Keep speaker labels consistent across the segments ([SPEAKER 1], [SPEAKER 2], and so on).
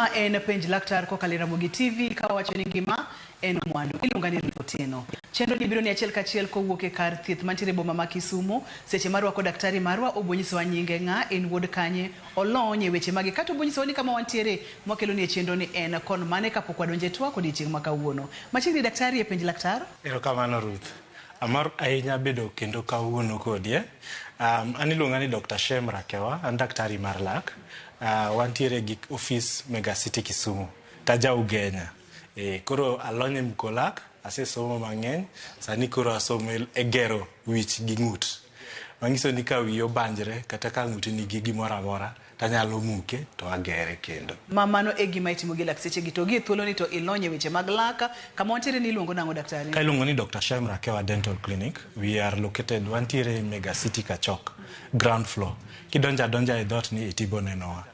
[SPEAKER 1] Ma en Penj Laktar kokalo e Ramogi TV ka wawacho ni ngima en mwandu. Iluonga ni Ruth Otieno. Chenro ni biro ni achiel kachiel kowuok e kar thieth mantiere e boma ma Kisumu. Seche marwako daktari marwa obonyisowa nyinge ng'a, en wuod kanye, olony e weche mage kata obonyisowa ni kama wantiere mwakelo ni e chenro ni en kon mane kapok wadonjo e twak odiochieng' ma kawuono. Machiegni daktari e Penj Laktar.
[SPEAKER 2] Erokamano Ruth. Amor ahinya bedo kendo kawuono kodi. Eh? An iluonga ni Dr. Shem Rakewa, an daktari mar lak. Wantiere gi ofis Mega City Kisumu. Taja Ugenya. Koro alony e muko lak, asesomo mang'eny, sani koro asomo e gero wich gi ng'ut. Manyiso ni ka wiyi obanjre kata ka ng'uti nigi gimoro amora, tanyalo muke to agere kendo.
[SPEAKER 1] Ma mano e gima itimo gi lakteche gi to gi e thuolo ni to ilony e weche mag lak. Kama wantiere ni iluongo nang'o daktari?
[SPEAKER 2] Ka iluongo ni Dr. Shem Rakewa Dental Clinic. We are located, wantiere Mega City Kachok, ground floor. Kidonjo adonja e dhoot ni itibo nenowa.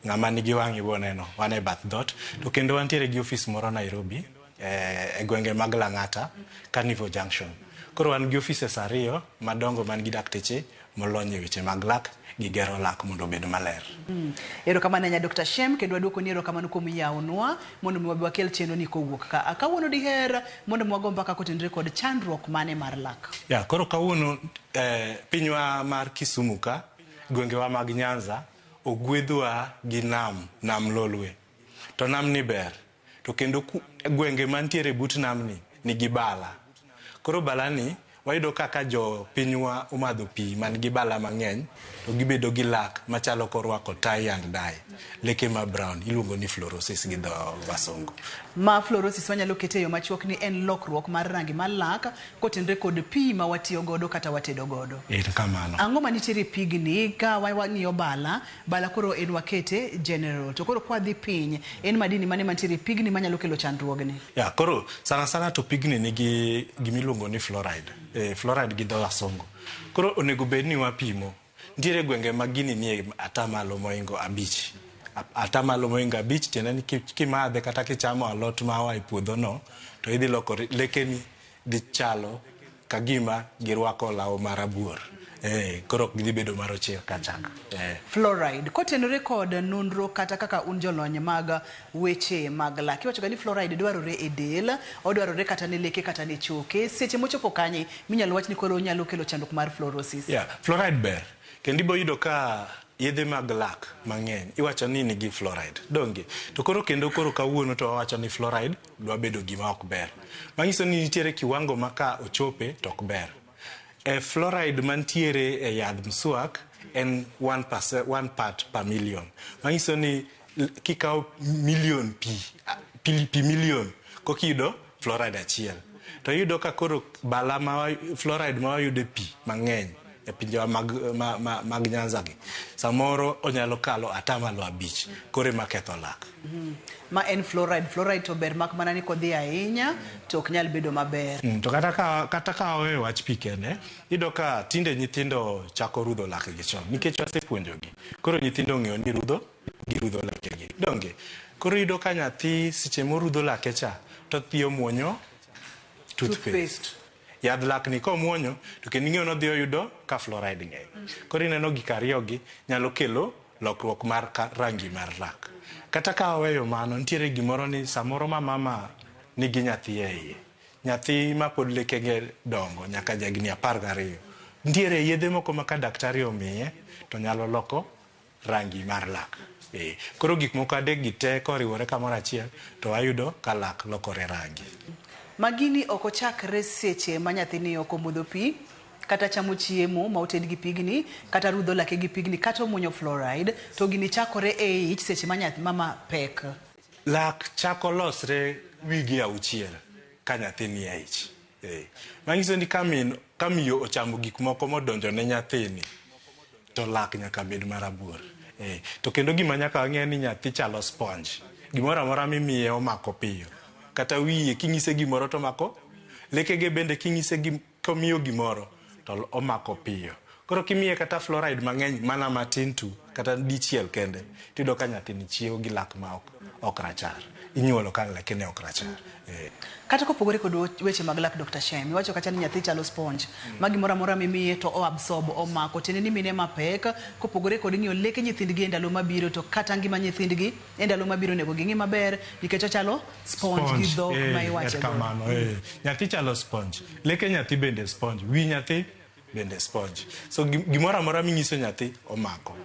[SPEAKER 2] Ng'ama nigi wang' ibo neno, wan e bath dhoot. To kendo wantiere gi ofis moro Nairobi, e gwenge mag Lang'ata, Carnival Junction. Koro wan gi offices ariyo madongo man gi dakteche molony e weche mag lak gi gero lak mondo obed maler.
[SPEAKER 1] Erokamano ahinya Dr. Shem kendo waduoko ni erokamano kuom yawonwa mondo mi wabi wakel chenro ni kowuok ka. Kawuono diher mondo mi wago mbaka kotenore kod chandruok mane mar lak?
[SPEAKER 2] Ya, koro kawuono pinywa mar Kisumu ka, gwengewa mag Nyanza, ogwedhwa gi nam, nam Lolwe. To nam ni ber. To kendo gwenge mantiere but namni nigi bala. Koro bala ni wayudo kaka jo pinywa omadho pi man gi bala mang'eny to gibedo gi lak machalo korwako tie and dye, leke ma brown iluongo ni fluorosis gi dho wasungu.
[SPEAKER 1] Ma fluorosis wanyalo kete e yo machuok ni en lokruok mar rangi mar lak kotenore kod pi ma watiyo godo kata watedo godo.
[SPEAKER 2] En kamano.
[SPEAKER 1] Ang'o manitiere e pigni ka wang'iyo bala, bala koro en wakete general to koro kwadhi piny en madini mane mantiere e pigni manyalo kelo chandruogni?
[SPEAKER 2] Ya, koro sana sana to pigni nigi gimiluongo ni fluoride. Fluoride gi dho wasungu. Koro onego bed ni wapimo. Nitiere gwenge ma gini nie atamalo moingo 5. Atamalo moingo 5 tiende ni kimadhe kata kichamo alot ma oa e puodho no to idhi loko lekeni dhi chalo ka gima girwako law marabuor. Koro ok gidhi bedo marocher ka chak.
[SPEAKER 1] Fluoride kotenore kod nonro kata kaka un jolony mag weche mag lak iwacho ga ni fluoride dwarore e del, odwarore kata ne leke kata ne choke. Seche mochopo kanye minyalo wach ni koro onyalo kelo chandruok mar fluorosis?
[SPEAKER 2] Yeah, fluoride ber. Kendo ibo yudo ka yedhe mag lak mang'eny iwacho ni nigi fluoride. Donge? To koro kendo koro kawuono to wawacho ni fluoride dwa bedo gima ok ber. Manyiso ni nitiere kiwango ma ka ochope to ok ber. Fluoride mantiere e yadh mswak en 1 part per million. Manyiso ni kikawo million pi, pi million kokiyudo fluoride achiel. To iyudo ka koro bala ma fluoride ma wayudo e pi mang'eny e pinjewa mag Nyanza gi, samoro onyalo kalo atamalo 5, koro ema ketho lak.
[SPEAKER 1] Ma en fluoride. Fluoride to ber mak mana ni kodhi ahinya to ok nyal bedo maber.
[SPEAKER 2] To kata ka waweyo wach pi kende, iyudo ka tinde nyithindo chako rudho lakgi chon nikech wasepuonjogi. Koro nyithindo ong'eyo ni rudho girudho lakegi. Donge? Koro iyudo ka nyathi seche morudho lake cha to odhi omuonyo toothpaste. Yadh lak ni komuonyo to kendo ing'eyo ni odhi oyudo ka fluoride ng'eny. Koro ineno gik ariyo gi nyalo kelo lokruok mar rangi mar lak. Kata ka waweyo mano, nitiere gimoro ni samoro ma mama nigi nyathi e iye. Nyathi ma pod lekege dongo nyaka jahigni 12. Nitiere yedhe moko ma ka daktari omiye to nyalo loko rangi mar lak. Koro gik moko adek gi te koriwore kamoro achiel to wayudo ka lak lokore rangi.
[SPEAKER 1] Magini ok ochakre seche ma nyathini ok omodho pi, kata chamo chiemo ma oted gi pigni, kata rudho lake gi pigni, kata omuonyo fluoride, to gini chakore e ich seche ma nyathi mama pek.
[SPEAKER 2] Lak chako losre wige 6 ka nyathi ni e ich. Manyiso ni ka miyo ochamo gik moko modonjo ne nyathini, to lak nyaka bed marabuor. To kendo gima nyaka wang'e ni nyathi chalo sponge. Gimoro amora mimiye omako piyo. Kata wiye king'ise gimoro to omako, lekege bende king'ise komiyo gimoro to omako piyo. Koro kimiye kata fluoride mang'eny mana matin tu, kata dichiel kende, tiyudo ka nyathini chiewo gi lak ma ok rachar. Inyuolo ka lekene ok rachar.
[SPEAKER 1] Kata kopogore kod weche mag lak Dr. Shem, iwacho kacha ni nyathi chalo sponge. Ma gimoro amora mimiye to o absorb, omako. Tiende ni mine mapek, kopogore kod ng'iyo leke nyithindgi e ndalo mabiro, to kata ngima nyithindgi e ndalo mabiro onego ging'i maber, nikech ochalo sponge gi dhok ma iwache godo.
[SPEAKER 2] Kamano, Nyathi chalo sponge. Leke nyathi bende sponge. Wi nyathi bende sponge. So gimoro amora minyiso nyathi omako.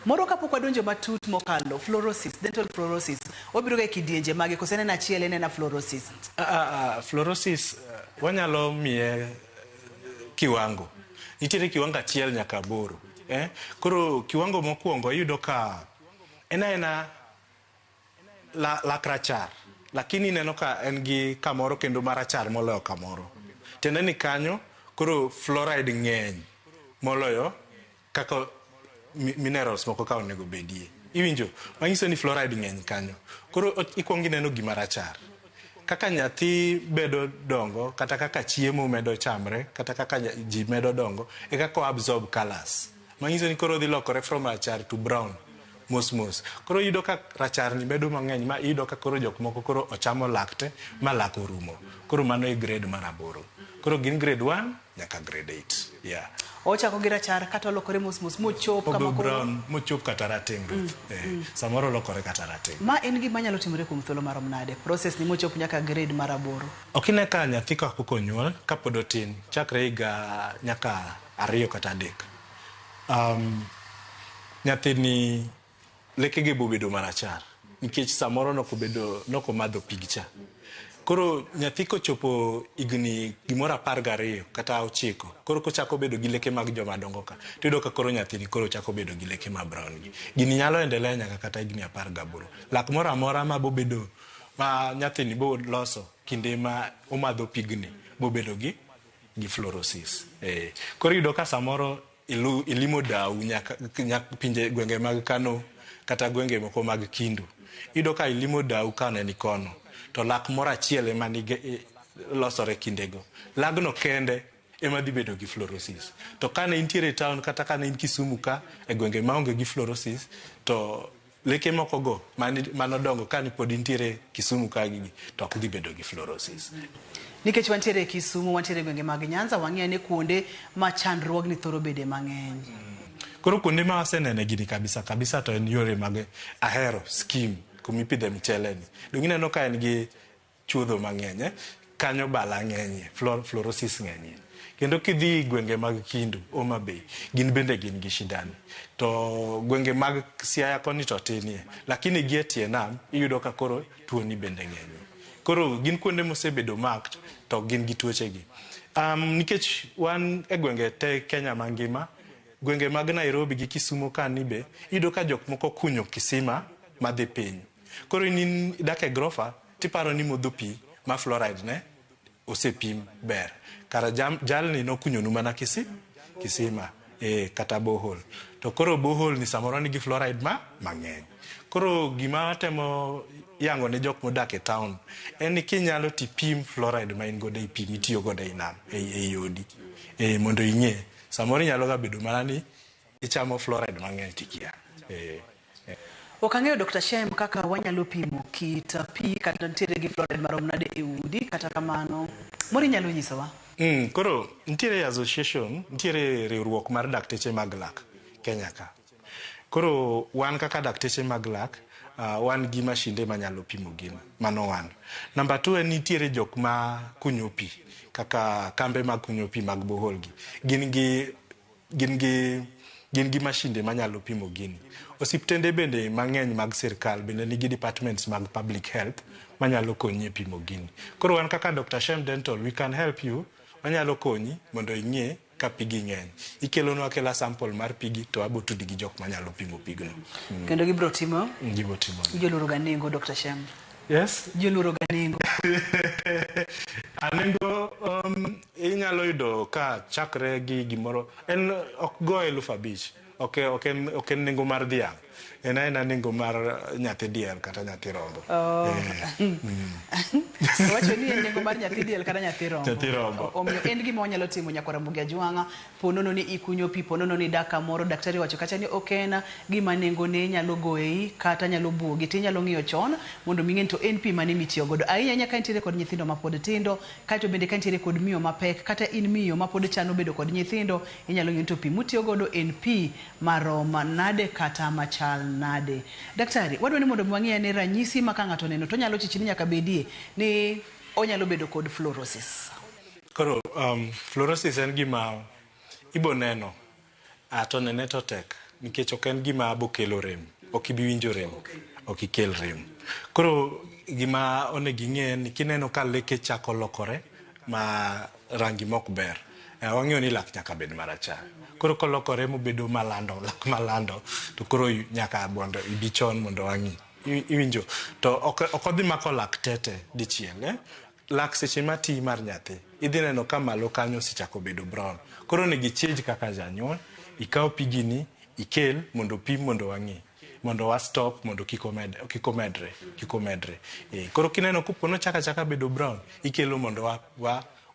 [SPEAKER 1] Moro kapok wadonjo matut mokalo, fluorosis, dental fluorosis, obiro ga e kidienje mage koso en achiel en ena fluorosis?
[SPEAKER 2] Fluorosis wanyalo miye kiwango. Nitiere kiwango 1 nyaka 8. Koro kiwango mokwongo iyudo ka en aena lak rachar, lakini ineno ka en gi kamoro kendo marachar moloyo kamoro. Tiende ni kanyo koro fluoride ng'eny moloyo kaka minerals moko ka onego bedie. Iwinjo? Manyiso ni fluoride ng'eny kanyo. Koro ikwongo ineno gima rachar. Kaka nyathi bedo dongo, kata kaka chiemo medo chamre, kata kaka ji medo dongo, e kaka o absorb colors. Manyiso ni koro dhi lokore from rachar to brown. Mos mos. Koro iyudo ka rachar ni bedo mang'eny, ma iyudo ka koro jok moko koro ochamo lak te, ma lak orumo. Koro mano e grade mar 8. Koro gin grade 1 nyaka grade 8. Yeah.
[SPEAKER 1] Ochako gi rachar kata olokore mos mos mochop kama
[SPEAKER 2] Ogo
[SPEAKER 1] koro
[SPEAKER 2] brown, mochop kata rateng' Ruth. Samoro olokore kata rateng'.
[SPEAKER 1] Ma en gima nyalo timore kuom thuolo marom nade? Process ni mochop nyaka grade mar 8.
[SPEAKER 2] Ok ine ka nyathi ka pok onyuol, kapod otin, chakre higa nyaka 2 kata 3. Nyathini lekege bobedo marachar nikech samoro nokomadho pig cha. Koro nyathi kochopo higni gimoro 12 kata 9, koro kochako bedo gi leke mag joma dongo ka, tiyudo ka koro nyathini koro chako bedo gi leke ma brown gi. Gini nyalo endelea nyaka kata higni 18. Lak moro amora ma bobedo, ma nyathini bo loso kinde ma omadho pigni, bobedo gi fluorosis. Koro iyudo ka samoro ilimo dau nyaka pinje gwenge mag Kano kata gwenge moko mag Kindu. Iyudo ka ilimo dau ka ne ni kono, to lak moro achiel ema nigi losore kindego. Lagno kende ema dhi bedo gi fluorosis. To kane intiere e town kata kane in Kisumu ka e gwenge maonge gi fluorosis, to leke moko go manodongo kane pod intiere Kisumu ka gigi, to ok dhi bedo gi fluorosis.
[SPEAKER 1] Nikech wantiere e Kisumu, wantiere e gwenge mag Nyanza, wang'eyo ni kuonde ma chandruogni thoro bede mang'eny.
[SPEAKER 2] Koro kuonde ma wasenene gini kabisa kabisa to en yore mag Ahero scheme kuma ipidhe mchele ni. Donge ineno ka en gi chuodho mang'eny, Kanyo bala ng'enyie, fluorosis ng'enyie. Kendo kidhi gwenge mag Kindu, Homa Bay, gin bende gin gi shidani. To gwenge mag Siaya koni to tinie, lakini gi e tie nam iyudo ka koro tuoni bende ng'enyie. Koro gin kuonde mosebedo marked to gin gi tuoche gi. Nikech wan e gwenge te Kenya mangima, gwenge mag Nairobi gi Kisumu kani be, iyudo ka jok moko kunyo kisima madhi piny. Koro in idak e grofa, tiparo ni modho pi ma fluoride ne osepim ber. Kara jalni nokunyonu mana kisima, kata borehole. To koro borehole ni samoro nigi fluoride mang'eny. Koro gima watemo yango ne jok modak e town en ni kinyalo tipim fluoride ma in godo ei pi mitiyo godo ei nam, ei odi. Mondo ing'e. Samoro inyalo ga bedo mana ni ichamo fluoride mang'eny tikia.
[SPEAKER 1] Ok ang'eyo Dr. Shem kaka wanyalo pimo kit pi kata nitiere gi fluoride marom nade e udi, kata kamano moro inyalo nyisowa?
[SPEAKER 2] Koro nitiere association, nitiere riwruok mar dakteche mag lak Kenya ka. Koro wan kaka dakteche mag lak, wan gi mashinde manyalo pimo gino, mano wan. Number 2 en nitiere jok ma kunyo pi, kaka kambe mag kunyo pi mag borehole gi. Gin gi mashinde manyalo pimo gini. Osiptende bende mang'eny mag sirkal bende nigi departments mag public health manyalo konyi e pimo gini. Koro wan kaka Dr. Shem Dental, we can help you, wanyalo konyi mondo ing'e ka pigi ng'eny. Ikelonwa akela sample mar pigi to wabo tudi gi jok manyalo pimo pigno.
[SPEAKER 1] Kendo gibiro timo?
[SPEAKER 2] Gibiro timo.
[SPEAKER 1] Joluoro ga nengo, Dr. Shem.
[SPEAKER 2] Yes?
[SPEAKER 1] Joluoro ga nengo.
[SPEAKER 2] Anengo, inyalo yudo ka chakre gi gimoro, en ok go 5,000. Ok en nengo mar dhiang'. En aena nengo mar nyathi diel kata nyathi rombo.
[SPEAKER 1] Owacho ni en nengo mar nyathi diel kata nyathi rombo.
[SPEAKER 2] Nyathi rombo.
[SPEAKER 1] Omiyo en gima wanyalo timo nyakwa Ramogi Ajwang'a, po nono ni ikunyo pi, po nono ni idak kamoro, daktari owacho kacha ni ok en gima nengone nyalo goyi kata nyalo buogi, tinyalo ng'iyo chon mondo mi ing'e ni to en pi mane mitiyo godo. Ahinya ahinya ka intiere kod nyithindo mapod tindo, kaeto bende ka intiere kod miyo mapek, kata in miyo mapod chano bedo kod nyithindo, inyalo ng'iyo ni to pi mutiyo godo en pi marom nade kata machal nade. Daktari, wadwa ni mondo mi wang'i ane ranyisi ma ka ng'ato oneno to onyalo chich ni nyaka bedie ni onyalo bedo kod fluorosis.
[SPEAKER 2] Koro fluorosis en gima ibo neno to nene to tek nikech ok en gima bokelo rem, ok ibi winjo rem, ok ikel rem. Koro gima onego ing'e en ni kineno ka leke chako lokore ma rangi mok ber, wang'eyo ni lak nyaka bed marachar. Koro kolokore mobedo malando, lak malando, to koro nyaka mondo ibi chon mondo wang'i. Iwinjo? To ok odhi mako lak tete dichiel. Eh? Lak seche mati mar nyathi, idhi neno ka malo kanyo osechako bedo brown. Koro onego ichange kaka janyuol, ikaw pigini, ikel mondo opim mondo wang'i. Mondo wa stop mondo kik omedre, kik omedre. Koro kineno kopo nochako achaka bedo brown, ikelo mondo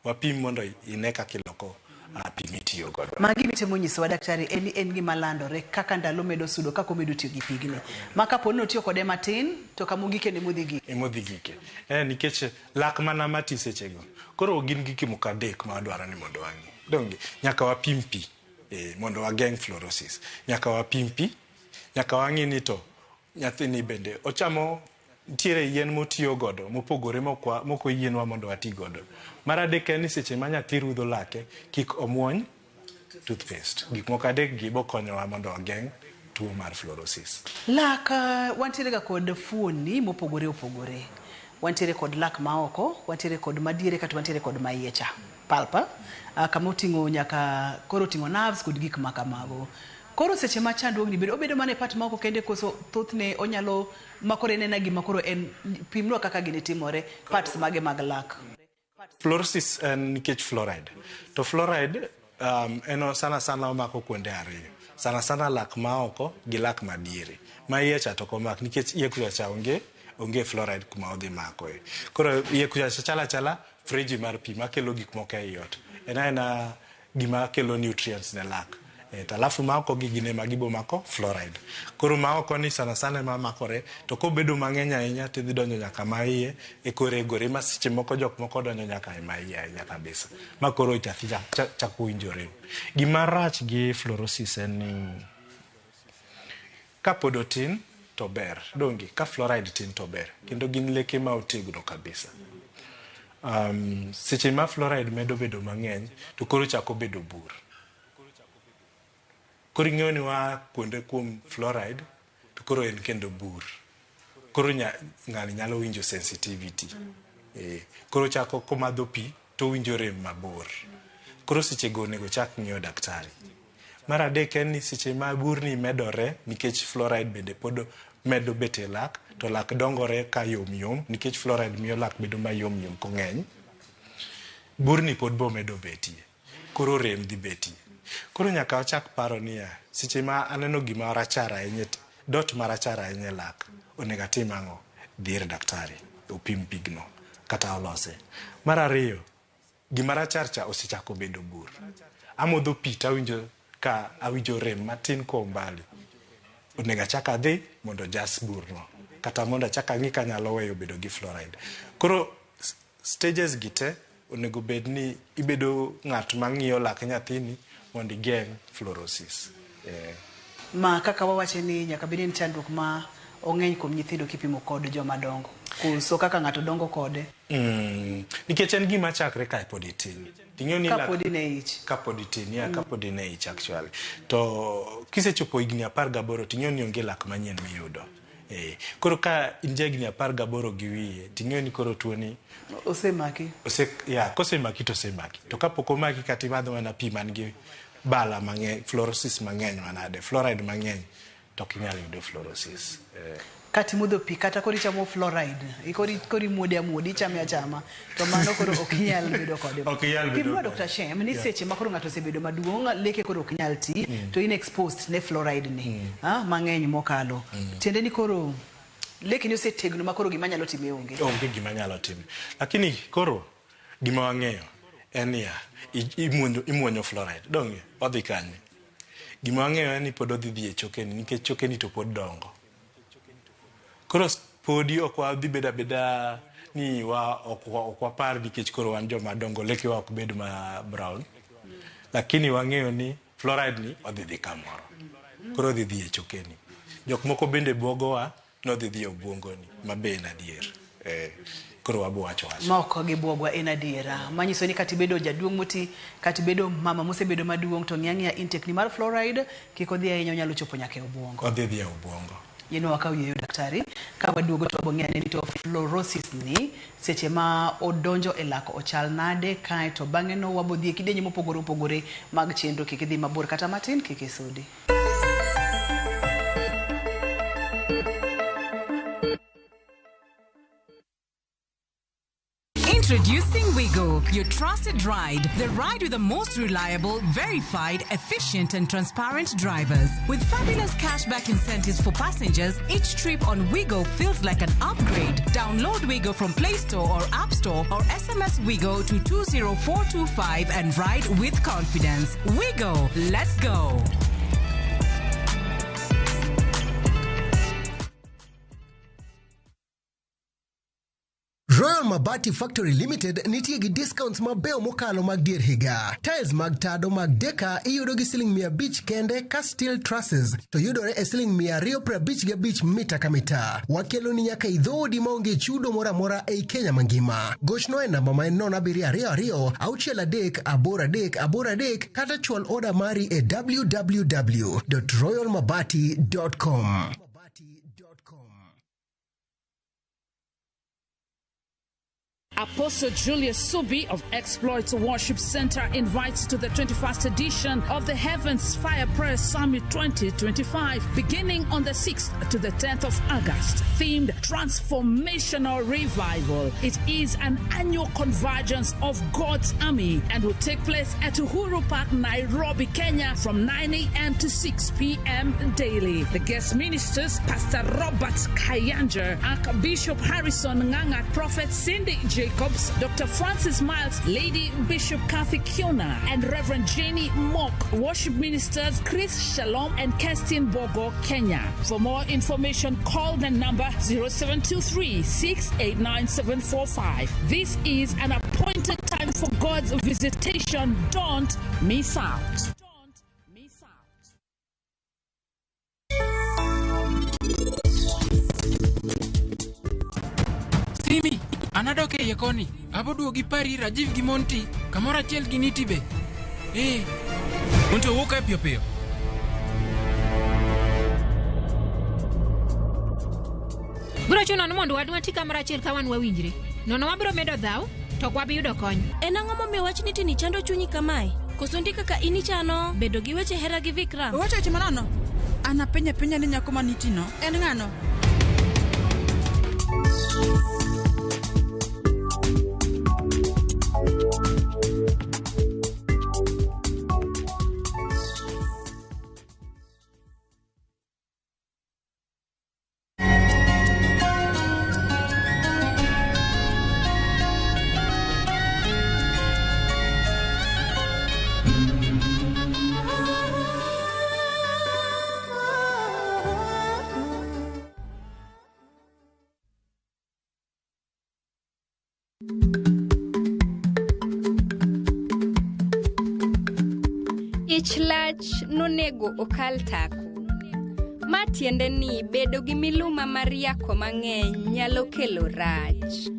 [SPEAKER 2] wapim mondo ine kaka iloko pi mitiyo godo.
[SPEAKER 1] Magi mitemo nyisowa daktari en ni en gima landore kaka ndalo medo sudo kaka omedo tiyo gi pigni. Ma kapo ni otiyo kode matin to kama ogike ne modhi gike.
[SPEAKER 2] Emodhi gike. Nikech lak mana mati sechego. Koro gin gik moko adek ma wadwaro ni mondo wang'i. Donge nyaka wapim pi mondo wageng' fluorosis. Nyaka wapim pi, nyaka wang'i ni to nyathini bende ochamo nitiere yien motiyo godo mopogore mok oyienwa mondo wati godo. Mar adek en ni seche ma nyathi rudho lake kik omuony toothpaste. Gik moko adek gi bokonyowa mondo wageng' tuo mar fluorosis.
[SPEAKER 1] Lak wantiere ga kod fuoni mopogore opogore. Wantiere kod lak maoko, wantiere kod madiere kata wantiere kod maiye cha. Palpa, kama oting'o nyaka koro oting'o nerves kod gik makamago. Koro seche ma chandruogni bedo, obedo mana e part maoko kende koso thothne onyalo makore nena gima koro en pimnwa kaka gini timore parts mage mag lak.
[SPEAKER 2] Fluorosis en nikech fluoride. To fluoride en sana sana omako kuonde ariyo. Sana sana lak maoko gi lak madiere. Ma iye cha to ok omak nikech iye kucha cha onge fluoride kuma odhi makoe. Koro iye kucha cha chalo achala friji mar pi makelo gik moko ei ot. En aena gima kelo nutrients ne lak. To alafu maoko gi gin ema gibo mako fluoride. Koro maoko ni sana sana ema makore, to kobedo mang'eny ahinya tidhi donjo nyaka ma iye, e koregore ma seche moko jok moko donjo nyaka e ma iye ahinya kabisa. Ma koro nyathi chako winjo rem. Gima rach gi fluorosis en ni kapod otin to ber, donge? Ka fluoride tin to ber, kendo gin leke ma otegno kabisa. Seche ma fluoride medo bedo mang'eny, to koro chako bedo bur. Koro ing'eyo ni waa kuonde kuom fluoride, to koro en kendo bur. Koro ng'ani nyalo winjo sensitivity. Koro chako komadho pi, to owinjo rem mabor. Koro sechego onego chak ng'iyo daktari. Mar adek en ni seche ma burni medore, nikech fluoride bende pod medo bet e lak, to lak dongore ka yom yom, nikech fluoride miyo lak bedo mayom yom kong'eny. Burni pod bo medo betie. Koro rem dhi betie. Koro nyaka wachak paro niya, seche ma aneno gima rachar ahinya, dot marachar ahinya e lak, onego atim ang'o? Dhi ir daktari, opim pigno, kata olose. Mar ariyo, gima rachar cha osechako bedo bur. Amodho pi tawinjo ka awinjo rem matin kwa umbali. Onego achak adhi mondo jas burno, kata mondo achak ang'i kanyalo weyo bedo gi fluoride. Koro stages gi te onego bed ni ibedo ng'at mang'iyo lak nyathini mondo igeng' fluorosis.
[SPEAKER 1] Ma kaka wawache ni nyaka bed ni en chandruok ma ong'eny kuom nyithindo kipimo kod joma dongo. Koso kaka ng'ato dongo kode.
[SPEAKER 2] Nikech en gima chakre ka pod itin. Ting'eyo ni
[SPEAKER 1] Kapod in e ich.
[SPEAKER 2] Kapod itin, yeah, kapod in e ich actually. To kisechopo higni 18 ting'eyo ni onge lak manyien miyudo. Koro ka in ja higni 18 gi wiye, ting'eyo ni koro tuoni
[SPEAKER 1] osemaki.
[SPEAKER 2] Kosemaki to osemaki. To kapok omaki kata imadho mana pi man gi bala mang'eny, fluorosis mang'eny manade, fluoride mang'eny, to ok inyal yudo fluorosis.
[SPEAKER 1] Kata imodho pi, kata koro ichamo fluoride, koro imuode amuoda, ichame achama, to mano koro ok inyal bedo kode.
[SPEAKER 2] Ok inyal bedo
[SPEAKER 1] Pimnwa
[SPEAKER 2] kode.
[SPEAKER 1] Dr. Shem, ni seche ma koro ng'ato osebedo maduong', leke koro ok nyal ti, to in exposed ne fluoride ni, mang'eny mokalo. Tiende ni koro Lekeni osetegno ma koro gima nyalo time onge.
[SPEAKER 2] Onge gima nyalo time. Lakini koro gima wang'eyo en niya, imuonyo fluoride. Donge odhi kanye? Gima wang'eyo en ni pod odhi dhi e chokeni nikech chokeni to pod dongo. Koro podi ok wadhi bedo abeda ni ok wapar nikech koro wan joma dongo lekewa ok bed ma brown. Lakini wang'eyo ni fluoride ni odhi dhi kamoro. Koro odhi dhi e chokeni. Jok moko bende bwogowa nodhi dhi e obwongoni ma be en adier. Koro wabo wacho wacho.
[SPEAKER 1] Ma ok gibwogwa en adiera. Manyiso ni kata ibedo jaduong' moti, kata ibedo mama mosebedo maduong' to ng'i ang'iya intake ni mar fluoride kik odhi ahinya onyalo chopo nyaka e obwongo.
[SPEAKER 2] Odhi dhi e obwongo.
[SPEAKER 1] Yien wakaw yweyo daktari, ka waduogo to wabo ng'eyo ane ni to fluorosis ni seche ma odonjo e lak ochal nade, kae to bang'e no wabo dhi e kidienje mopogore opogore mag chenro. Kik idhi mabor kata matin, kik isudi.
[SPEAKER 3] Introducing Wigo, your trusted ride. The ride with the most reliable, verified, efficient, and transparent drivers. With fabulous cashback incentives for passengers, each trip on Wigo feels like an upgrade. Download Wigo from Play Store or App Store or SMS Wigo to 20425 and ride with confidence. Wigo, let's go.
[SPEAKER 4] Royal Mabati Factory Limited nitie gi discounts mabeyo mokalo mag dier higa. Tiles mag tado mag deka iyudo gi siling 500 kende ka steel trusses to yudore e siling 255 mita ka mita. Wakelo ni nyaka idhoodi maonge chudo moro amora ei Kenya mangima. Gochno e namba ma en 0722 63 83 83 kata chwal oda mari e www.royalmabati.com.
[SPEAKER 5] Apostle Julius Subi of Exploits Worship Center invites to the 21st edition of the Heavens Fire Prayer Summit 2025, beginning on the 6th to the 10th of August, themed Transformational Revival. It is an annual convergence of God's army and will take place at Uhuru Park, Nairobi, Kenya, from 9 a.m. to 6 p.m. daily. The guest ministers, Pastor Robert Kayanja, Archbishop Harrison Nganga, Prophet Cindy Jacobs, Dr. Francis Miles, Lady Bishop Kathy Kiona, and Reverend Jenny Mock. Worship ministers Chris Shalom and Kerstin Bogo, Kenya. For more information, call the number 0723 689 745. This is an appointed time for God's visitation. Don't miss out. Don't miss out.
[SPEAKER 6] Simi, anadok e iye koni. Aboduogi pari Rajiv gi Monty, kamoro achiel gi Niti be. Monty owuok kae piyo piyo.
[SPEAKER 7] Biro chuno ni mondo wadwa ti kamoro achiel ka wan wawinjre. Nono wabiro medo dhaw, to ok wabi yudo kony.
[SPEAKER 8] En ang'o momiyo wach Niti ni chando chunyi kamae? Koso ndi kaka in ichano bedo gi weche hera gi Vikram?
[SPEAKER 9] Owacho weche manono. An apenjo apenja ni nyako ma Niti no en ng'ano?
[SPEAKER 10] Ich lach nonego okal tako. Ma tiende ni bedo gi miluma mar yako mang'eny nyalo kelo rach.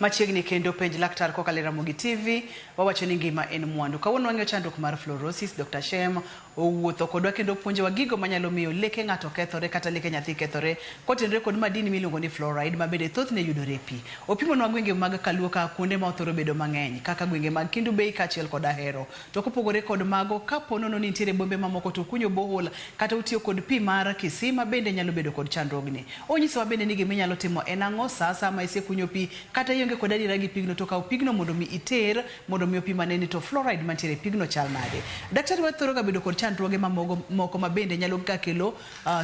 [SPEAKER 1] Machiegni kendo penj laktar kokalo e Ramogi TV, wawacho ni ngima en mwandu. Kawuono wang'iyo chandruok mar fluorosis, Dr. Shem owuotho kodwa kendo puonjowa gigo manyalo miyo leke ng'ato kethore kata leke nyathi kethore kotenore kod madini miluongo ni fluoride ma bende thothne yudore e pi. Opimonwa gwenge mag Kaluo ka kuonde ma othoro bedo mang'eny kaka gwenge mag Kendu Bay kaachiel kod Ahero. To kopogore kod mago, kapo nono ni nitiere bombe mamoko to ukunyo borehole kata utiyo kod pi mar kisima bende nyalo bedo kod chandruogni. Onyisowa bende ni gima inyalo timo en ang'o sa asaya ma isekunyo pi kata ionge kod adiera gi pigno to kaw pigno mondo mi iter mondo mi opim ane ni to fluoride mantiere e pigno chal nade. Daktari wa thoro ga bedo kod chandruoge mamogo moko ma bende nyalo ga kelo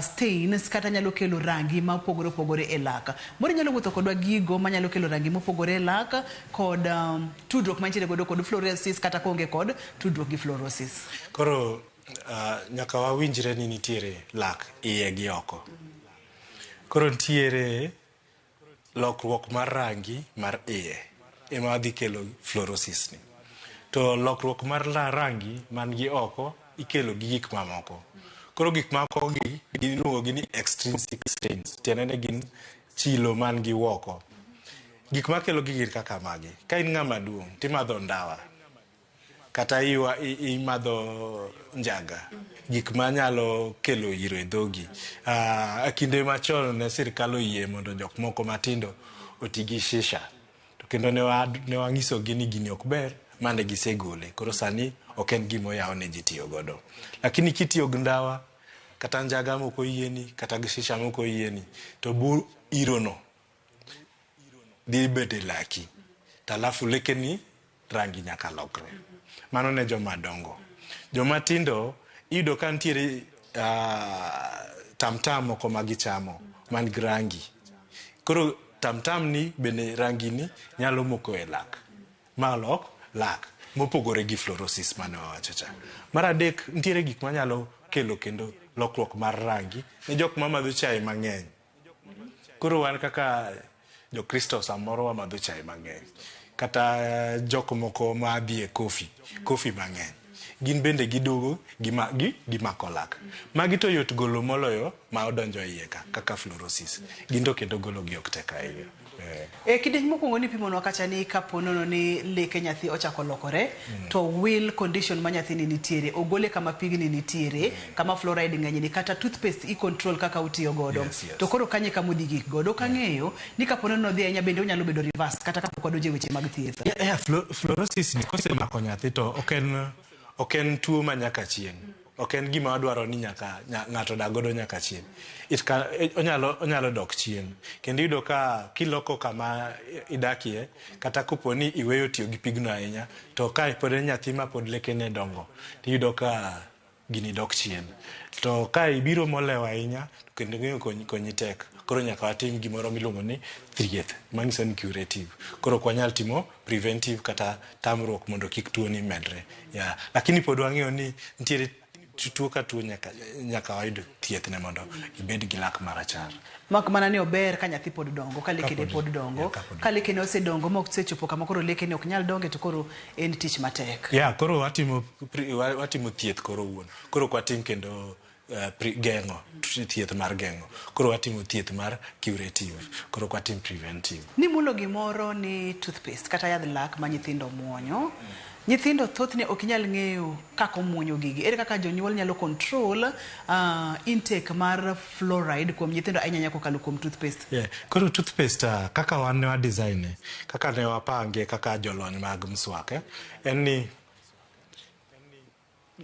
[SPEAKER 1] stains kata nyalo kelo rangi ma opogore opogore e lak. Moro nyalo wuotho kodwa gigo manyalo kelo rangi mopogore e lak kod tudruok mantiere godo kod fluorosis kata koonge kod tudruok gi fluorosis.
[SPEAKER 2] Koro nyaka wawinjre ni nitiere lak iye gi oko. Koro nitiere lokruok mar rangi mar iye ema dhi kelo fluorosis ni. To lokruok mar rangi man gi oko ikelo gi gik mamoko. Koro gik mamoko gi iluongo gi ni extrinsic stains. Tiende ni gin chilo man gi woko. Gik makelo gi gin kaka magi. Ka in ng'ama duong' timadho ndawa kata imadho njaga, gik manyalo kelo iro e dhogi. Kinde machon ne sirikal oyie mondo jok moko matindo oti gi shisha. To kendo ne wang'isogi ni gini ok ber mane gisegole. Koro sani ok en gima oyaw ne ji tiyo godo. Lakini kitiyo gi ndawa kata njaga mok oyieni kata gi shisha mok oyieni to bu iro no dhi bedo e laki. To alafu lekeni rangi nyaka lokre. Mano ne joma dongo. Joma tindo iyudo ka nitiere tamtam moko ma gichamo man gi rangi. Koro tamtam ni bende rangi ni nyalo moko e lak. Ma lok lak mopogore gi fluorosis mane wawacho cha. Mar adek nitiere gik manyalo kelo kendo lokruok mar rangi ne jok mamadho chae mang'eny. Koro wan kaka jokristo samoro wamadho chae mang'eny. Kata jok moko madhi e kofi mang'eny. Gin bende giduogo gimako lak. Magi to yot golo moloyo ma odonjo iye ka kaka fluorosis. Gin to kendo golo gi ok tek ahinya.
[SPEAKER 1] E kidieny mokwongo nipimonwa kacha ni kapo nono ni leke nyathi ochako lokore to will condition ma nyathini nitiere ogole kama pigni nitiere kama fluoride ng'eny ni kata toothpaste i control kaka utiyo godo.
[SPEAKER 2] Yes.
[SPEAKER 1] To koro kanye kama odhi gik godo ok ang'eyo ni kapo nono odhi ahinya bende onyalo bedo reverse kata kapok wadonjo e weche mag thieth.
[SPEAKER 2] Yeah, fluorosis ni kosemako nyathi to ok en tuo ma nyaka chieng'. Ok en gima wadwaro ni nyaka ng'ato odag godo nyaka chieng'. Onyalo dok chien. Kendo iyudo ka kiloko kama idakie, kata kopo ni iweyo tiyo gi pigno ahinya, to ka pod en nyathi ma pod lekene dongo, tiyudo ka gini dok chien. To ka ibiro molewo ahinya, to kendo ng'eyo konyi tek. Koro nyaka watim gimoro miluongo ni thieth, manyiso ni curative. Koro ok wanyal timo preventive kata tamruok mondo kik tuo ni medre. Yeah. Lakini pod wang'eyo ni nitiere tuo ka tuo nyaka wayud thieth ne mondo ibed gi lak marachar.
[SPEAKER 1] Mak mana ni ober ka nyathi pod dongo, ka lekene pod dongo, ka lekene osedongo ma ok osechopo kama koro lekene ok nyal donge to koro en tich matek.
[SPEAKER 2] Yeah, koro watimo thieth koro wuon. Koro ok watim kendo geng'o, thieth mar geng'o. Koro watimo thieth mar curative. Koro ok watim preventive.
[SPEAKER 1] Nimulo gimoro ni toothpaste kata yadh lak ma nyithindo muonyo. Nyithindo thothne ok nyal ng'eyo kaka omuonyo gigi. Ere kaka jonyuol nyalo control intake mar fluoride kuom nyithindo ahinya ahinya kokalo kuom toothpaste?
[SPEAKER 2] Yeah. Koro toothpaste kaka wan ne wa design e, kaka ne wapange kaka jolony mag mswak, en ni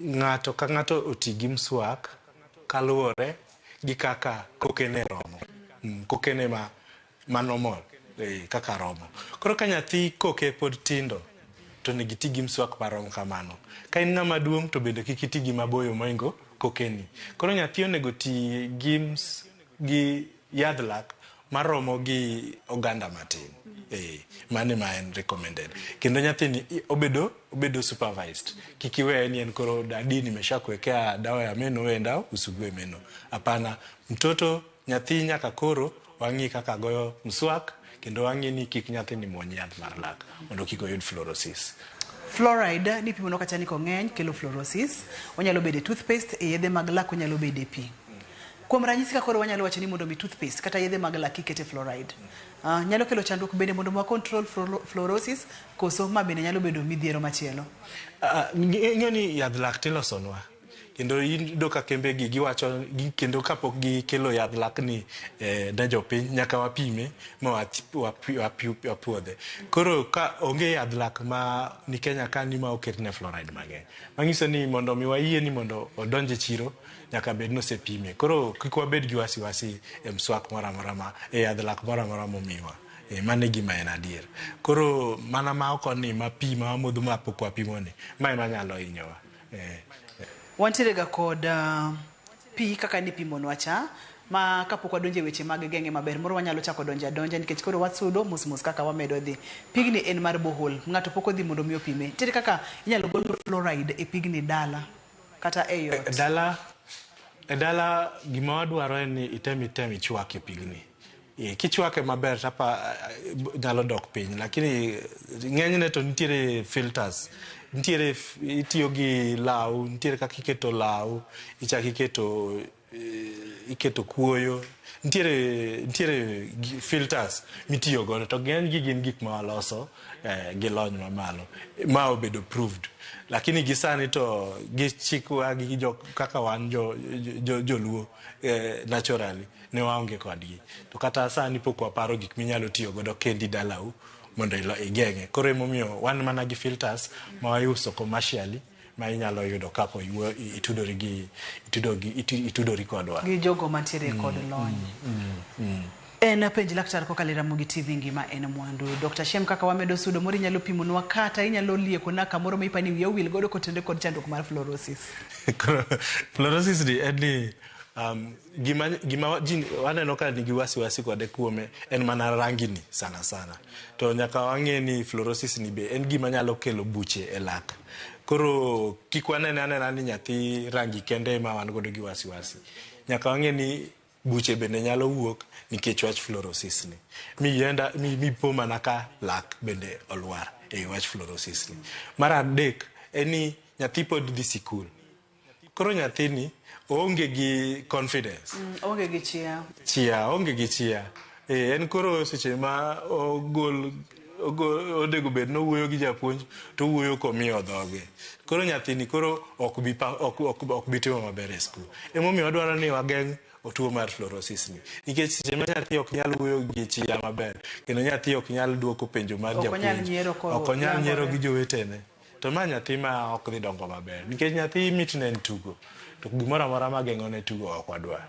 [SPEAKER 2] ng'ato ka ng'ato oti gi mswak kaluwore gi kaka kokene romo. Kokene ma normal, kaka romo. Koro ka nyathi koke pod tindo, to onego iti gi mswak marom kamano. Ka in ng'ama duong' to bende kik iti gi maboyo mohingo kokeni. Koro nyathi onego ti gi yadh lak maromo gi oganda matin. Mano ema en recommended. Kendo nyathini obedo supervised. Kik iweye ni en koro dadi nimeshakuwekea dawa ya meno wewe enda usugue meno. Hapana, mtoto nyathi nyaka koro wang'i kaka goyo mswak kendo wang'i ni kik nyathini muony yath mar lak mondo kik oyud fluorosis.
[SPEAKER 1] Fluoride nipimo kacha ni kong'eny kelo fluorosis. Onyalo bedo e toothpaste, e yedhe mag lak, onyalo bedo e pi. Kuom ranyisi ka koro wanyalo wacho ni mondo mi toothpaste kata yedhe mag lak ikete fluoride. Nyalo kelo chandruok bende mondo wa control fluorosis koso ma bende nyalo bedo midhiero machielo.
[SPEAKER 2] Ing'eyo ni yadh lak tilosonwa. Kendo iyudo ka kembe gi giwacho kendo kapok gikelo yadh lak ni ne jopiny nyaka wapime ma wapuodhe. Koro ka onge yadh lak ma ni Kenya ka ni ma oketne fluoride mang'eny. Manyiso ni mondo mi wayie ni mondo odonj e chiro nyaka bed ni osepime. Koro kik wabed gi wasiwasi e mswak moro amora ma e yadh lak moro amora momiwa. Mano e gima en adier. Koro mana ma oko ni ma pi ma wamodho ma pok wapimo ni, ma ema nyalo hinyowa.
[SPEAKER 1] Wantiere ga kod pi kaka nipimonwa cha ma kapok wadonjo e weche mag geng'e maber moro wanyalo chako donjo adonja nikech koro wasudo mos mos kaka wamedo dhi. Pigni en mar borehole, ng'ato pok odhi mondo mi opime. Nitiere kaka inyalo gol fluoride e pigni dala kata e ot.
[SPEAKER 2] E dala gima wadwaro en ni item ichwake pigni. Kichwake maber tapa nyalo dok piny, lakini ng'enyne to nitiere filters. Nitiere itiyo gi law, nitiere kaka iketo law, ichako iketo kuoyo. Nitiere filters mitiyo godo to ng'eny gi gin gik ma waloso gi lony mamalo ma obedo proved. Lakini gi sani to gi chikwa gi jo kaka wan joluo naturally ne waonge kodgi. To kata sani pok waparo gik minyalo tiyo godo kendi dalau mondo igeng'e. Koro emomiyo wan mana gi filters ma wauso commercially ma inyalo yudo kapo itudori kodwa.
[SPEAKER 1] Gi jogo mantiere kod lony. En penj laktar kokalo e Ramogi TV ngima en mwandu. Dr. Shem kaka wamedo sudo moro inyalo pimonwa kata inyalo liekona kamoro ma ipani wiya owil godo kotenore kod chandruok mar fluorosis.
[SPEAKER 2] Fluorosis ni en ni gima ji waneno ka nigi wasiwasi kode kuome en mana rangi ni sana sana. To nyaka wang'e ni fluorosis ni be en gima nyalo kelo buche e lak. Koro kik wanene anena ni nyathi rangi kende ema wan godo gi wasiwasi. Nyaka wang'e ni buche bende nyalo wuok nikech wach fluorosis ni. Mi po mana ka lak bende olwar e wach fluorosis ni. Mar adek en ni nyathi pod dhi sikul. Koro nyathini oonge gi confidence.
[SPEAKER 1] Oonge gi chia.
[SPEAKER 2] Chia, oonge gi chia. En koro seche ma ogol onego bed ni owuoyo gi japuonj to owuoyo komiyo dhoge. Koro nyathini koro ok bi timo maber e skul. Emomiyo wadwaro ni wageng' tuo mar fluorosis ni. Nikech seche ma nyathi ok nyal wuoyo gi chia maber, kendo nyathi ok nyal duoko penjo mar japuonj. Ok onyal nyiero gi jowetene. To ma nyathi ma ok dhi dongo maber. Nikech nyathi mitne en tugo. To gimoro amora mageng'o ne tugo ok wadwar.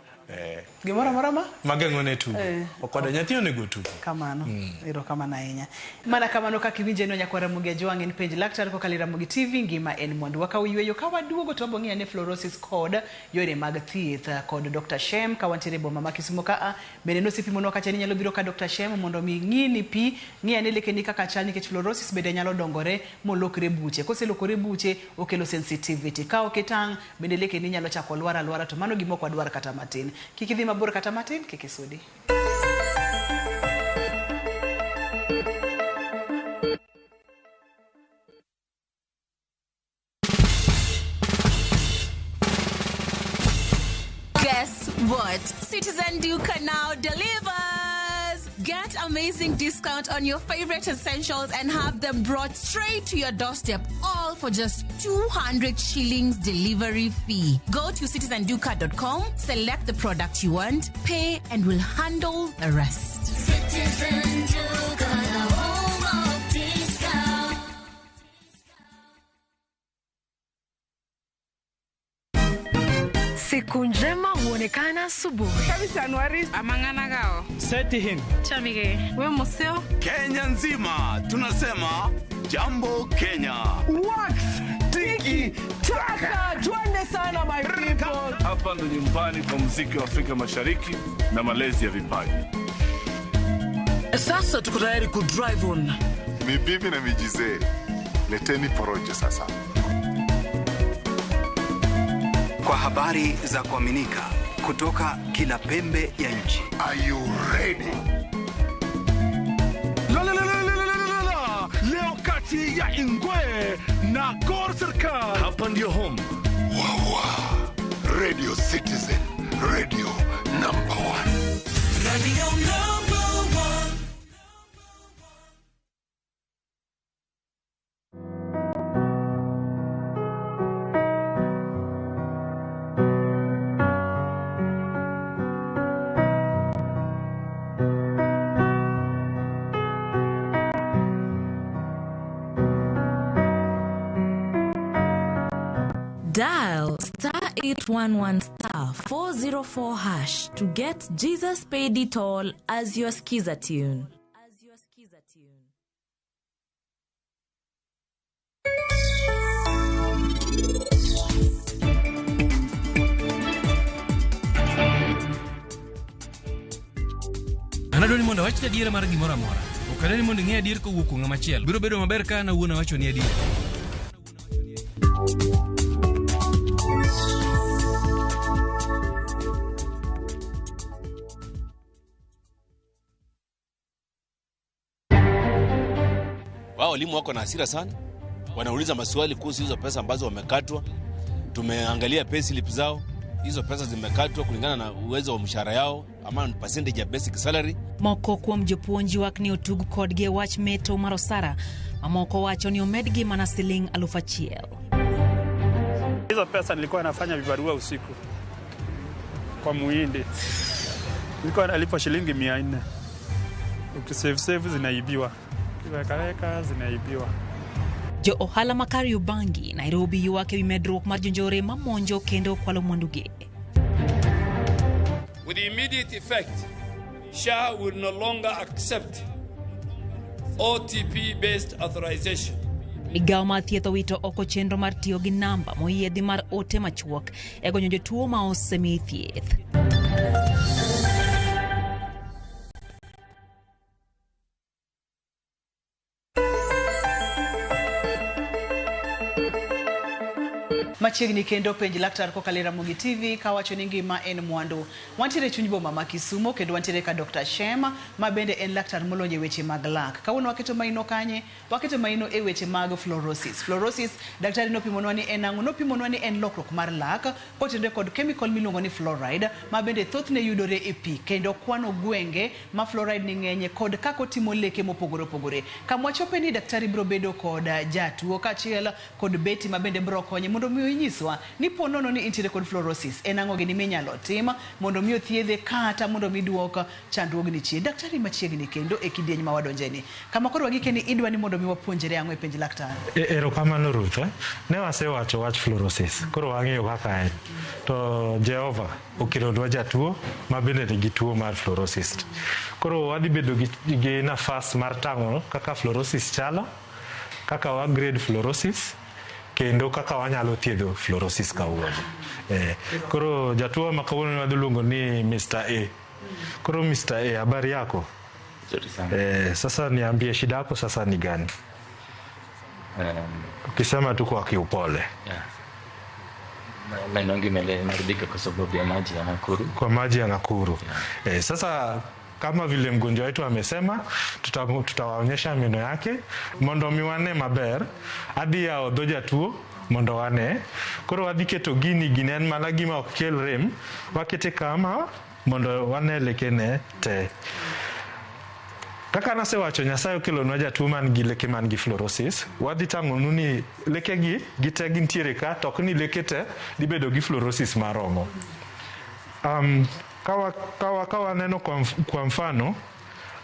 [SPEAKER 1] Gimoro amora ma?
[SPEAKER 2] Mageng'o ne tugo. Ok wadwar. Nyathi onego tugo.
[SPEAKER 1] Kamano. Erokamano ahinya. Mana kamano kaka iwinje no nyakwar Ramogi Ajwang' en penj laktar kokalo e Ramogi TV ngima en mwandu. Wakawo yweyo ka waduogo to wabiro ng'iyo ane fluorosis kod yore mag thieth kod Dr. Shem ka wantiere e boma ma Kisumu ka bende nosepimonwa kacha ni inyalo biro ka Dr. Shem mondo mi ng'i ni pi, ng'i ane lekeni kaka chal nikech fluorosis bende nyalo dongore molokre buche. Koselokore buche okelo sensitivity. Ka ok itang' bende lekeni nyalo chako lwar alwara to mano gima ok wadwar kata matin. Kik idhi mabor kata matin, kik isudi.
[SPEAKER 3] Guess what? Citizen Duka now delivers! Get amazing discount on your favorite essentials and have them brought straight to your doorstep, all for just 200 shillings delivery fee. Go to citizenduka.com, select the product you want, pay, and we'll handle the rest.
[SPEAKER 11] Citizen Duka, the home of discount.
[SPEAKER 12] Siku njema huonekana asubuhi.
[SPEAKER 9] Amang'ana
[SPEAKER 13] Seti him.
[SPEAKER 9] Chamige. We museo.
[SPEAKER 14] Kenya nzima tunasema jambo Kenya.
[SPEAKER 13] Wax tiki taka. Twende sana my people.
[SPEAKER 15] Hapa ndo nyumbani kwa muziki wa Afrika Mashariki na malezi ya vipaji.
[SPEAKER 16] Sasa tuko tayari ku drive on.
[SPEAKER 17] Mibibi na mijizee. Leteni porojo sasa.
[SPEAKER 18] Kwa habari za kuaminika kutoka kila pembe ya nchi.
[SPEAKER 17] Are you ready?
[SPEAKER 14] La la la la la la la. Leo kati ya Ingwe na Gor Serikal. Hapa ndio home.
[SPEAKER 17] Wawa. Radio Citizen. Radio
[SPEAKER 11] Radio number one.
[SPEAKER 19] Dial star 811 star 404 hash to get Jesus Paid It All as your skiza tune.
[SPEAKER 6] An adwa ni mondo awachni adiera mar gimoro amora. Ok adwa ni mondo ing'e adier kowuok kuom ng'ama chielo. Biro bedo maber ka an awuon awachoni adier.
[SPEAKER 20] Wao walimu wako na hasira sana, wanauliza maswali kuhusu hizo pesa ambazo wamekatwa. Tumeangalia pay slip zao, hizo pesa zimekatwa kulingana na uwezo wa mshahara yao ama percentage ya basic salary.
[SPEAKER 21] Moko kuom jopuonj ywak ni otug kodgi e wach meto mar osara mamoko wacho ni omedgi mana siling 1,000.
[SPEAKER 22] Hizo pesa nilikuwa nafanya vibarua usiku kwa muhindi, nilikuwa nalipa shilingi 400. Ukisave save zinaibiwa, ukiwekaweka zinaibiwa.
[SPEAKER 21] Jo ohala ma Kariobangi, Nairobi ywak ewi medruok mar jonjore mamonjo kendo kwalo mwandugi.
[SPEAKER 23] With immediate effect, SHA will no longer accept OTP-based authorization.
[SPEAKER 21] Migawo mar thieth owito oko chenro mar tiyo gi namba moyiedhi mar ote machuok e gonyo jotuo ma osemi thieth.
[SPEAKER 1] Machiegni kendo penj laktar kokalo e Ramogi TV kawacho ni ngima en mwandu. Wantiere e chuny boma ma Kisumo kendo wantiere ka Dr. Shem ma bende en laktar molony e weche mag lak. Kawuono waketo maino kanye? Waketo maino e weche mag fluorosis. Fluorosis, daktari nopimonwa ni en ang'o? Nopimonwa ni en lokruok mar lak kotenore kod chemical miluongo ni fluoride ma bende thothne yudore e pi kendo kwano gwenge ma fluoride ni ng'enye kod kaka otimo leke mopogore opogore. Kamwachope ni daktari biro bedo kod jatuo kaachiel kod Betty ma bende biro konye mondo mi inyiswa ni po nono ni intiere kod fluorosis en ang'o gini minyalo tim mondo mi othiedhe kata mondo mi duok chandruogni chien. Daktari machiegni kendo e kidieny ma wadonjeni. Kama koro wagike ni idwa ni mondo mi wapuonjre ang'o e penj laktar?
[SPEAKER 2] Erokamano Ruth. Ne wasewacho wach fluorosis, koro wang'eyo kaka en. To Jehova okelonwa jatuo ma bende nigi tuo mar fluorosis. Koro wadhi bedo gi nafas mar tang'o kaka fluorosis chalo, kaka wa grade fluorosis, kendo kaka wanyalo thiedho fluorosis kawuono. Koro jatuo ma kawuono wadhi luongo ni Mr. A. Koro Mr. A, habari yako?
[SPEAKER 24] Nzuri sana.
[SPEAKER 2] Sasa niambie shida yako sasa ni gani? Ukisema tu kwa kiupole.
[SPEAKER 24] Yeah. Meno yangu imeharibika kwa sababu ya maji ya Nakuru.
[SPEAKER 2] Kwa maji ya Nakuru. Yeah. Sasa kama vile mgonjwa wetu amesema, tutawaonyesha meno yake mondo mi wane maber adhi yawo dho jatuo mondo wane. Koro wadhi keto gini, gini en mana gima ok kel rem, wakete kama mondo wane lekene te. Kaka nasewacho, Nyasaye okelonwa jatuo man gi leke man gi fluorosis. Wadhi tang'onu ni lekegi gite gintiere ka, to ok ni leke te dhi bedo gi fluorosis maromo. Kawa neno kwa mfano,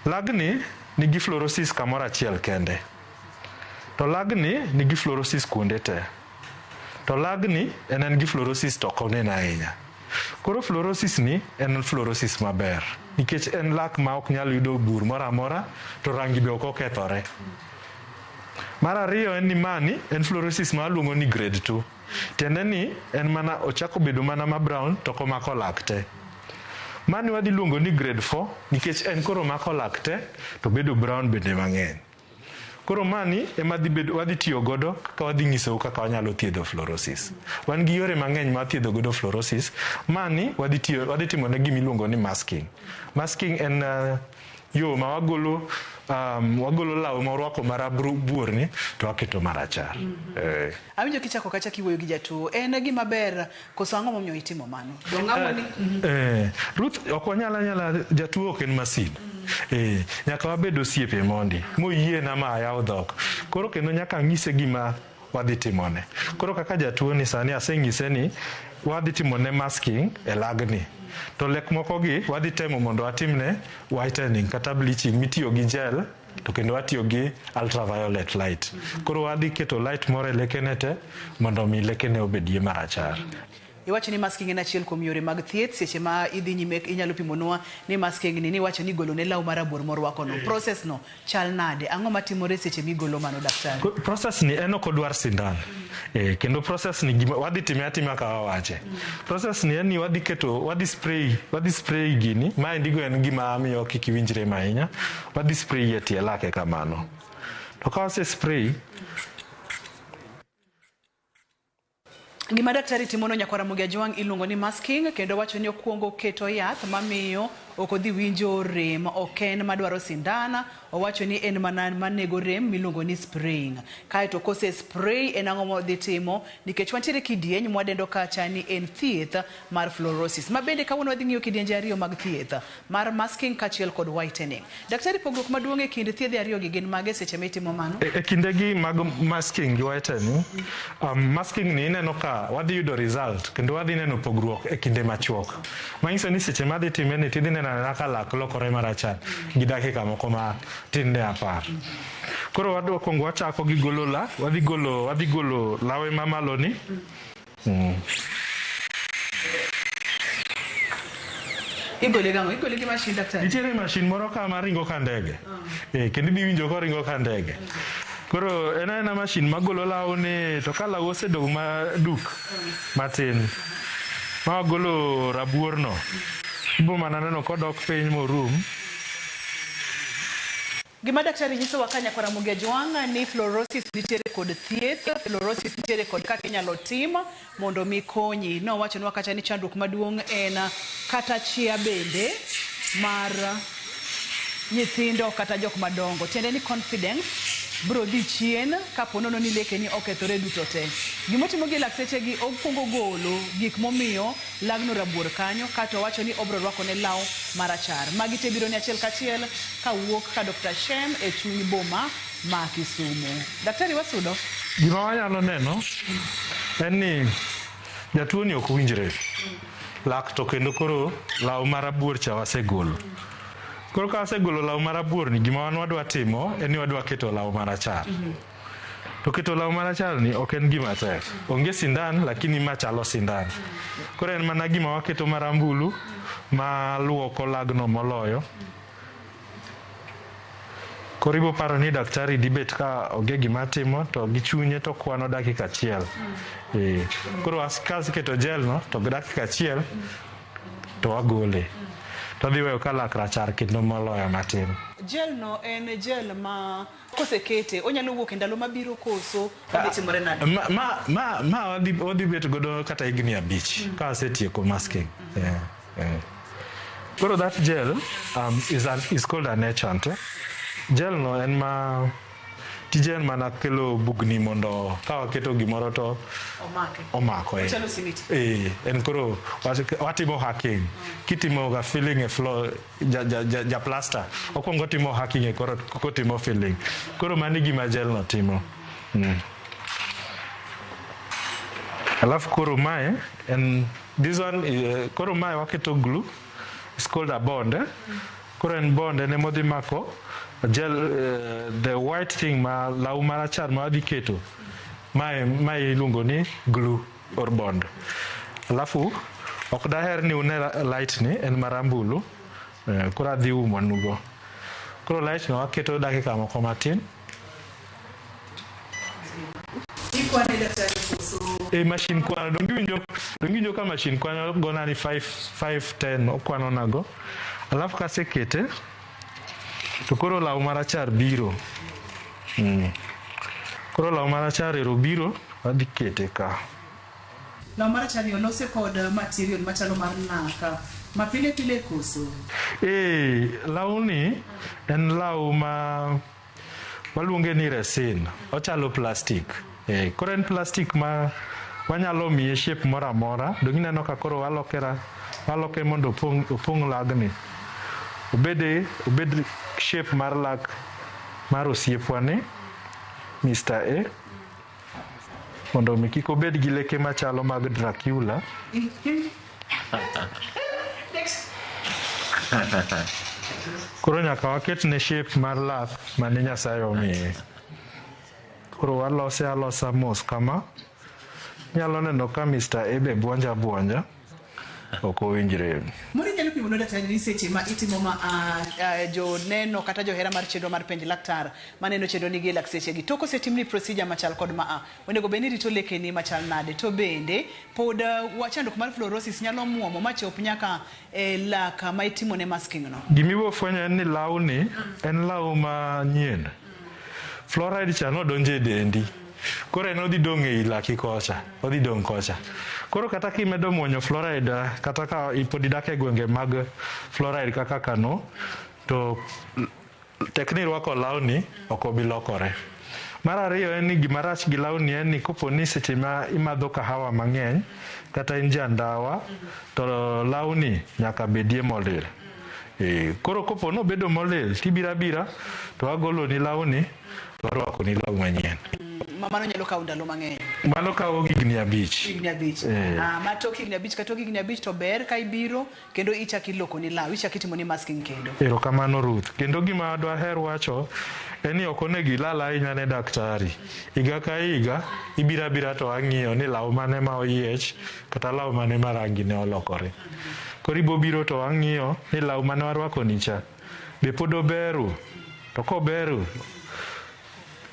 [SPEAKER 2] lagni nigi fluorosis kamoro achiel kende. To lagni nigi fluorosis kuonde te. To lagni en gi fluorosis to ok onen ahinya. Koro fluorosis ni en fluorosis maber nikech en lak ma ok nyal yudo bur moro amora to rangi be ok okethore. Mar ariyo en ni mani en fluorosis ma waluongo ni grade 2. Tiende ni en mana ochako bedo mana ma brown to ok omako lak te. Mani wadhi luongo ni grade 4 nikech en koro mako lak te to bedo brown bende mang'eny. Koro mani ema wadhi tiyo godo ka wadhi nyisou kaka wanyalo thiedho fluorosis. Wan gi yore mang'eny mar thiedho godo fluorosis. Mani wadhi timo ne gima iluongo ni masking. Masking en yo ma wagolo Wagolo law morwako marabuor ni to waketo marachar.
[SPEAKER 1] Awinjo kichako kacha kiwuoyo gi jatuo. En gima ber koso ang'o momiyo itimo mano? Dong' ni
[SPEAKER 2] Ruth, ok wanyal anyala jatuo ok en masin. Nyaka wabed osiepe mondi moyiena ma ayaw dhok. Koro kendo nyaka anyise gima wadhi timone. Koro kaka jatuo ni sani aseng'ise ni wadhi timone masking e lagni. To lek moko gi wadhi temo mondo watimne whitening kata bleaching mitiyo gi gel to kendo watiyo gi ultraviolet light. Koro wadhi keto light moro e lekene te mondo mi lekene obedie marachar.
[SPEAKER 1] Iwacho ni masking en achiel kuom yore mag thieth. Seche ma idhi nyime inyalo pimonwa ni masking ni niwacho ni igolo ne law marabuor morwako no. Process no chal nade? Ang'o matimore seche migolo mano, daktari?
[SPEAKER 2] Process ni en ok odwar sindan. Kendo process ni gima wadhi time atima ka wawache. Process ni en ni wadhi keto wadhi spray gini. Maendi go en gima miyo kik iwinj rem ahinya. Wadhi spray e tie lake kamano. To ka wase spray
[SPEAKER 1] Gima daktari timono nyakwar Ramogi Ajwang' iluongo ni masking, kendo wacho ni okwongo keto yath mamiyo ok odhi winjo rem. Ok en madwaro sindan, owacho ni en mana manego rem miluongo ni spraying. Kaeto kose spray, en ang'o modhi timo? Nikech wantiere kidieny mwadendo kacha ni en thieth mar fluorosis, ma bende kawuono wadhi ng'iyo kidienje ariyo mag thieth mar masking kaachiel kod whitening. Daktari, pogruok maduong' e kind thiedhe ariyo gi gin mage seche mitimo mano?
[SPEAKER 2] E kindegi mag masking gi whitening, masking ni ineno ka wadhi yudo result kendo wadhi neno pogruok e kinde machuok. Manyiso ni seche madhi time ni tidhi neno anena ka lak lokore marachar gi dakika moko matin ne 10. Koro wadwa kwongo wachako gi golo lak, wadhi golo lawe mamalo ni.
[SPEAKER 1] Igole gang'o? Igole gi mashin, daktari?
[SPEAKER 2] Nitiere mashin moro ka maringo ka ndege. Kendo idhi winjo koringo ka ndege. Koro en aena mashin magolo lawni to ka law osedong' maduk matin ma wagolo rabuorno, ibo mana neno kodok piny morum.
[SPEAKER 1] Gima daktari nyisowa ka, nyakwar Ramogi Ajwang', ni fluorosis nitiere kod thieth, fluorosis nitiere kod kaka inyalo tim mondo mi konyi. Nowachonwa kacha ni chandruok maduong' en kata chia bende mar nyithindo kata jok madongo. Tiende ni confidence biro dhi chien kapo nono ni lekeni okethore duto te. Gimotimo gi laktechegi, okwongo golo gik momiyo lagno rabuor kanyo, kato owacho ni obro rwakone law marachar. Magi te biro ni achiel kachiel kawuok ka Dr. Shem e chuny boma ma Kisumu. Daktari, wasudo.
[SPEAKER 2] Gima wanyalo neno en ni jatuo ni ok winjre. Lak to kendo koro law marabuor cha wasegolo. Koro ka wasegolo law marabuor ni, gima wan wadwa timo en ni wadwa keto law marachar. To keto law marachar ni ok en gima tek. Onge sindan, lakini ma chalo sindan. Koro en mana gima waketo marambulu ma luoko lagno moloyo. Koro ibo paro ni daktari dibet ka onge gima timo to gi chunye to kwano dakika achiel. Koro kaseketo gel no to dakika achiel to wagole. To adhi weyo ka lak rachar kendo moloyo matin.
[SPEAKER 1] Gel no en gel ma kosekete onyalo wuok e ndalo mabiro koso odhi timore nade?
[SPEAKER 2] Ma wadhi bet godo kata higni 5 ka wasetieko masking. Yeah. Koro that gel is called an etchant. Eh? Gel no en ma tije en mana kelo bugni mondo ka waketo gimoro to
[SPEAKER 1] Omake.
[SPEAKER 2] omako.
[SPEAKER 1] Ochalo simiti.
[SPEAKER 2] En koro watimo hacking. Kitimo ga filling e floor, ja plaster okwongo timo hacking e koro kotimo filling. Koro mano e gima gel no timo. Alafu koro mae en this one, koro mae waketo glue. It's called a bond, eh? Koro en bond en emodhi mako gel, the white thing ma law marachar ma wadhi keto. Mae iluongo ni glue or bond. Alafu ok daher ni une light ni en marambulu, koro adhi umonugo. Koro light no waketo dakika moko matin.
[SPEAKER 1] Ikwane, daktari, koso?
[SPEAKER 2] E mashin kwano, donge iwinjo ka mashin kwano gona ni 5 5 10 okwano nago. Alafu kasekete to koro law marachar biro. Koro law marachar ero biro, wadhi kete ka.
[SPEAKER 1] Law marachar ni olose kod material machalo mar naka. Mapile pile koso?
[SPEAKER 2] Ee, lawni en law ma waluonge ni resin. Ochalo plastic. Koro en plastic ma wanyalo miye shape moro amora. Dong ineno ka koro waloke mondo opong' lagni. Obed shape mar lak mar osiepwa ni, Mr. A. Mondo mi kik obed gi leke machalo mag Dracula. Koro nyaka waket ne shape mar lak mane Nyasaye omiye. Koro walose alosa mos kama. Nyalo neno ka Mr. A be buonja buonja. Ok owinjre.
[SPEAKER 1] Moro inyalo pimo ne daktari ni seche ma itimo ma joneno kata johera mar chenro mar penj laktar maneno chenro ni gi lak seche gi. Tok osetimni procedure machal kod ma onego bed ni rito lekeni machal nade to bende pod chandruok mar fluorosis nyalo muomo machop nyaka e lak ma itimo ne masking no.
[SPEAKER 2] Gima fwenyo en ni lawni en law manyien. Fluoride cha nodonjo e dendi. Koro en odhi dong' ei laki kocha, odhi dong' kocha. Koro kata kimedo muonyo fluoride, kata ka pod idak e gwenge mag fluoride kaka Kano, to tek ni irwako lawni, ok obi lokore. Mar ariyo en ni gima rach gi lawni en ni kopo ni seche ma imadho kahawa mang'eny, kata in ja ndawa, to lawni nyaka bedie molil. Koro kopo nobedo molil, tibiro abira, to agoloni lawni, to arwakoni law manyien.
[SPEAKER 1] Mano nyalo kawo ndalo mang'eny.
[SPEAKER 2] Mano kawo higni 5.
[SPEAKER 1] Higni 5. Ma tok higni 5 ka tok higni 5 to ber ka ibiro kendo ichak iloko ni law, ichak itimo ni masking kendo.
[SPEAKER 2] Erokamano Ruth. Kendo gima dwaher wacho en ni ok onego ilal ahinya ne daktari. Higa ka higa ibiro abira to ang'iyo ni law mane ma oyiech kata law mane ma rangi ne olokore. Koro ibiro to ang'iyo ni law mane warwako ni cha be pod oberu, to koberu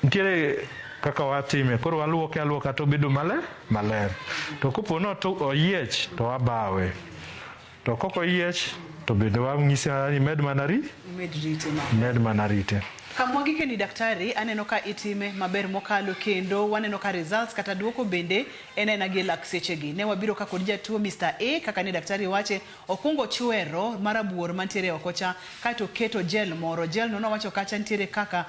[SPEAKER 2] nitiere kaka watime, koro waluoke aluoka to obedo maler. To kopo ni oyiech to wabawe, to kok oyiech to bende wang'ise ni med mana rite.
[SPEAKER 1] Kamwa gikeni daktari, aneno ka itime maber mokalo kendo waneno ka results kata duoko bende en aena gi lak sechegi. Ne wabiro ka kod jatuo Mr. A kaka ne daktari wache, okungo chwero marabuor mantiere oko cha kaeto oketo gel moro. Gel no nowacho kacha nitiere kaka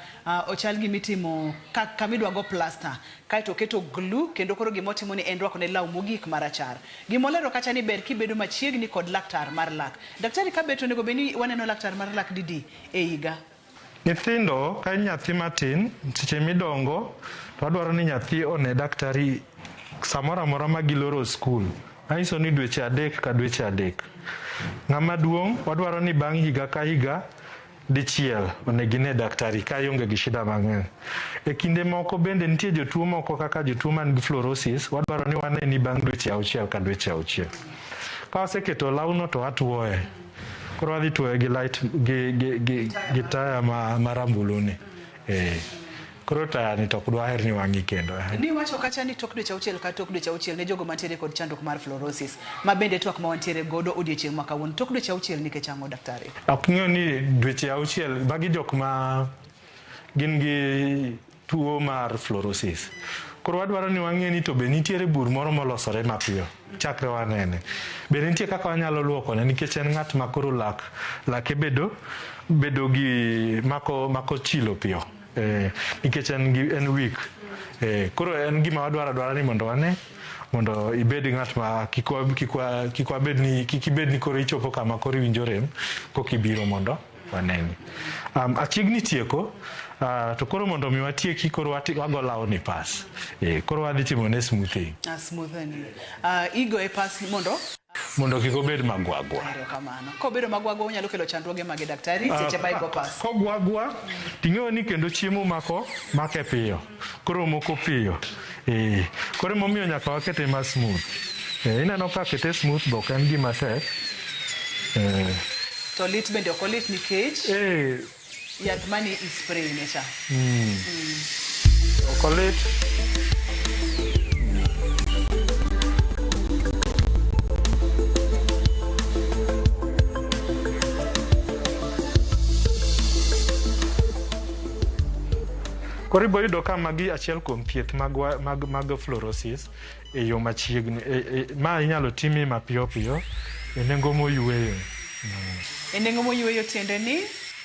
[SPEAKER 1] ochal gi mitimo kamidwa go plaster. Kaeto oketo glue kendo koro gimotimo ni en rwako ne law mogik marachar. Gimolero kacha ni ber kibedo machiegni kod laktar mar lak. Daktari kabet onego bed ni waneno laktar mar lak didi e higa?
[SPEAKER 2] Nyithindo, ka nyathi matin, seche midongo, to wadwaro ni nyathi one daktari samoro amora ma giloro skul. Manyiso ni dweche 3 ka dweche 3. Ng'ama duong', wadwaro ni bang' higa ka higa, dichiel onego ine daktari ka ionge gi shida mang'eny. E kinde moko bende nitie jotuo moko kaka jotuo man gi fluorosis, wadwaro ni wane ni bang' dweche 6 ka dweche 6. Ka waseketo lawno to watuoye. Koro wadhi tuoye gi light gi taya ma rambulu ni. Koro taya ni to ok dwaher ni wang'i kendo.
[SPEAKER 1] Ni wacho kacha ni tok dweche 6 ka tok dweche 6 ne jogo mantiere kod chandruok mar fluorosis, ma bende twak ma wantiere godo odiechieng' ma kawuono. Tok dweche 6 nikech ang'o daktari?
[SPEAKER 2] Ok ng'eyo ni dweche 6 magi jok ma gin gi tuo mar fluorosis. Koro wadwaro ni wang'e ni to be nitiere bur moro molosore mapiyo chakre wanene. Be nitie kaka wanyalo luokone nikech en ng'at ma koro lake bedo gi mako chilo piyo. Nikech en weak. Koro en gima wadwaro adwara ni mondo wane mondo ibed ng'at ma kik ibed ni koro ichopo kama koro iwinjo rem kok ibiro mondo waneni. Achiegni tieko. To koro mondo mi watieki koro wago lawni pas. Koro wadhi timo ne smoothing.
[SPEAKER 1] Smoothing. Igoye pas mondo
[SPEAKER 2] kik obed magwagwa.
[SPEAKER 1] Erokamano. Kobedo magwagwa onyalo kelo chandruoge mage daktari seche ma igo pas.
[SPEAKER 2] Kogwagwa ting'eyo ni kendo chiemo make piyo. Koro moko piyo. Koro emomiyo nyaka wakete ma smooth. Ineno ka kete smooth be ok en gima tek.
[SPEAKER 1] To lit bende ok olit nikech yath mani ispray ne cha.
[SPEAKER 2] Ok olit. Koro ibo yudo ka magi achiel kuom thieth mag fluorosis e yo machiegni. Ma inyalo timi mapiyo piyo. E nengo moyueyo.
[SPEAKER 1] E nengo moyueyo tiende ni?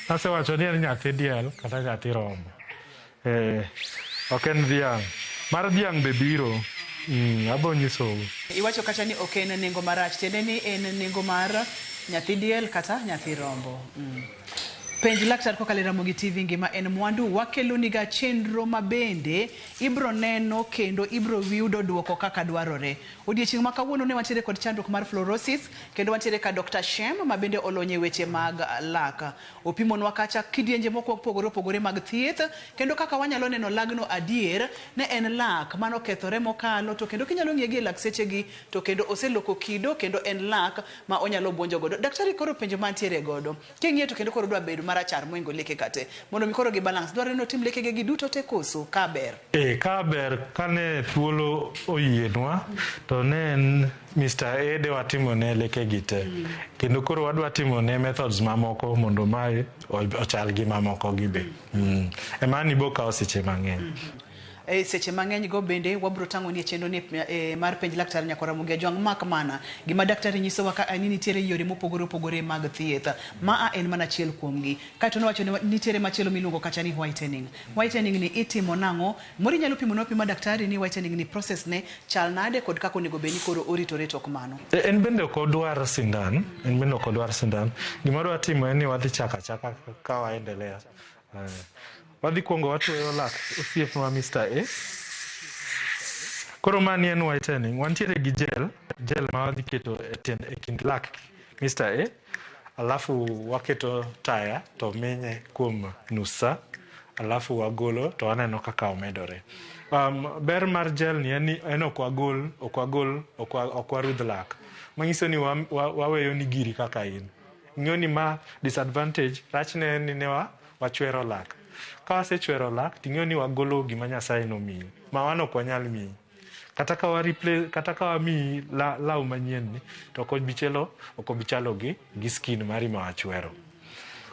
[SPEAKER 2] Asewacho ni en nyathi diel kata nyathi rombo. Ok en dhiang'. Mar dhiang' be biro. Abo nyisou.
[SPEAKER 1] Iwacho kacha ni ok en nengo marach. Tiende ni en nengo mar nyathi diel kata nyathi rombo. Penj laktar kokalo e Ramogi TV ngima en mwandu. Wakeloniga chenro mabende ibro neno kendo ibro yudo duoko kaka dwarore. Odiechieng' ma kawuono ne wantiere kod chandruok mar fluorosis kendo wantiere ka Dr. Shem ma bende olony e weche mag lak. Opimonwa kacha kidienje moko opogore opogore mag thieth kendo kaka wanyalo neno lagno adier ne en lak manokethore mokalo to kendo kinyalo ng'iye gi e lak sechegi to kendo oseloko kido kendo en lak ma onyalo buonjo godo. Daktari koro penjo mantiere godo. King'iye to kendo koro dwa bedo marachar moingo leke kate. Mondo mi koro gi balance dwarore ni otim lekege gi duto te koso ka ber?
[SPEAKER 2] Ka ber kane thuolo oyienwa to ne en Mr. A de watimone lekegi te. Kendo koro wadwa timone methods mamoko mondo mae ochal gi mamoko gi be. Emani bo kawo seche mang'eny.
[SPEAKER 1] Seche mang'eny go bende wabro tang'o ni e chenro ni mar penj laktar Nyakora Ramogi Ajwang' mak mana gima daktari nyisowa ka ni nitiere yore mopogore opogore mag thieth. Maa en mana achiel kuomgi. Kaeto nowacho ni nitiere machielo miluongo kacha ni whitening. Whitening ni itimo nang'o? Moro inyalo pimo pima daktari ni whitening ni process ne chal nade kod kaka onego bed ni koro oritore tok mano.
[SPEAKER 2] En bende ok odwar sindan. En bende ok odwar sindan. Gima wadwa timo en ni wadhi chako achaka ka waendelea. Wadhi kuongo watweyo lak osiepnwa Mr. A. Koro mani en whitening. Wantiere gi gel ma wadhi keto e kind lak Mr. A. Alafu waketo taya to minye kuom nus sa. Alafu wagolo to waneno kaka omedore. Ber mar gel ni en ni en ok wagol, ok warudh lak. Manyiso ni waweyo ni giri kaka in. Ng'eyo ni ma disadvantage rachne en ni ne wachwero lak. Ka wasechwero lak, ting'eyo ni wagolo gima Nyasaye nomiyi, ma wan ok wanyal miyi. Kata ka wa replace, kata ka wamiyi law manyien ni, to ok obi chalo, ok obi chalo gi skin mari ma wachwero.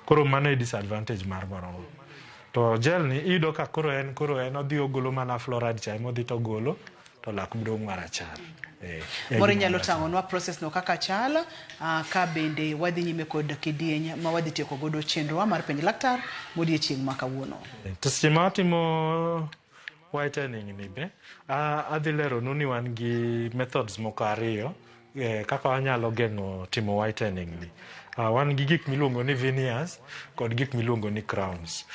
[SPEAKER 2] Koro mano e disadvantage mar morogo. To gel ni iyudo ka koro en odhi ogolo mana fluoride cha ema odhi to ogolo, to lak dong' marachar.
[SPEAKER 1] Moro inyalo tang'onwa process no kaka chal, ka bende wadhi nyime kod kidieny ma wadhi tieko godo chenrowa mar penj laktar modiechieng' ma kawuono.
[SPEAKER 2] To seche ma watimo whitening ni be, adhi leronu ni wan gi methods moko ariyo kaka wanyalo geng'o timo whitening ni. Wan gi gik miluongo ni veneers kod gik miluongo ni crowns.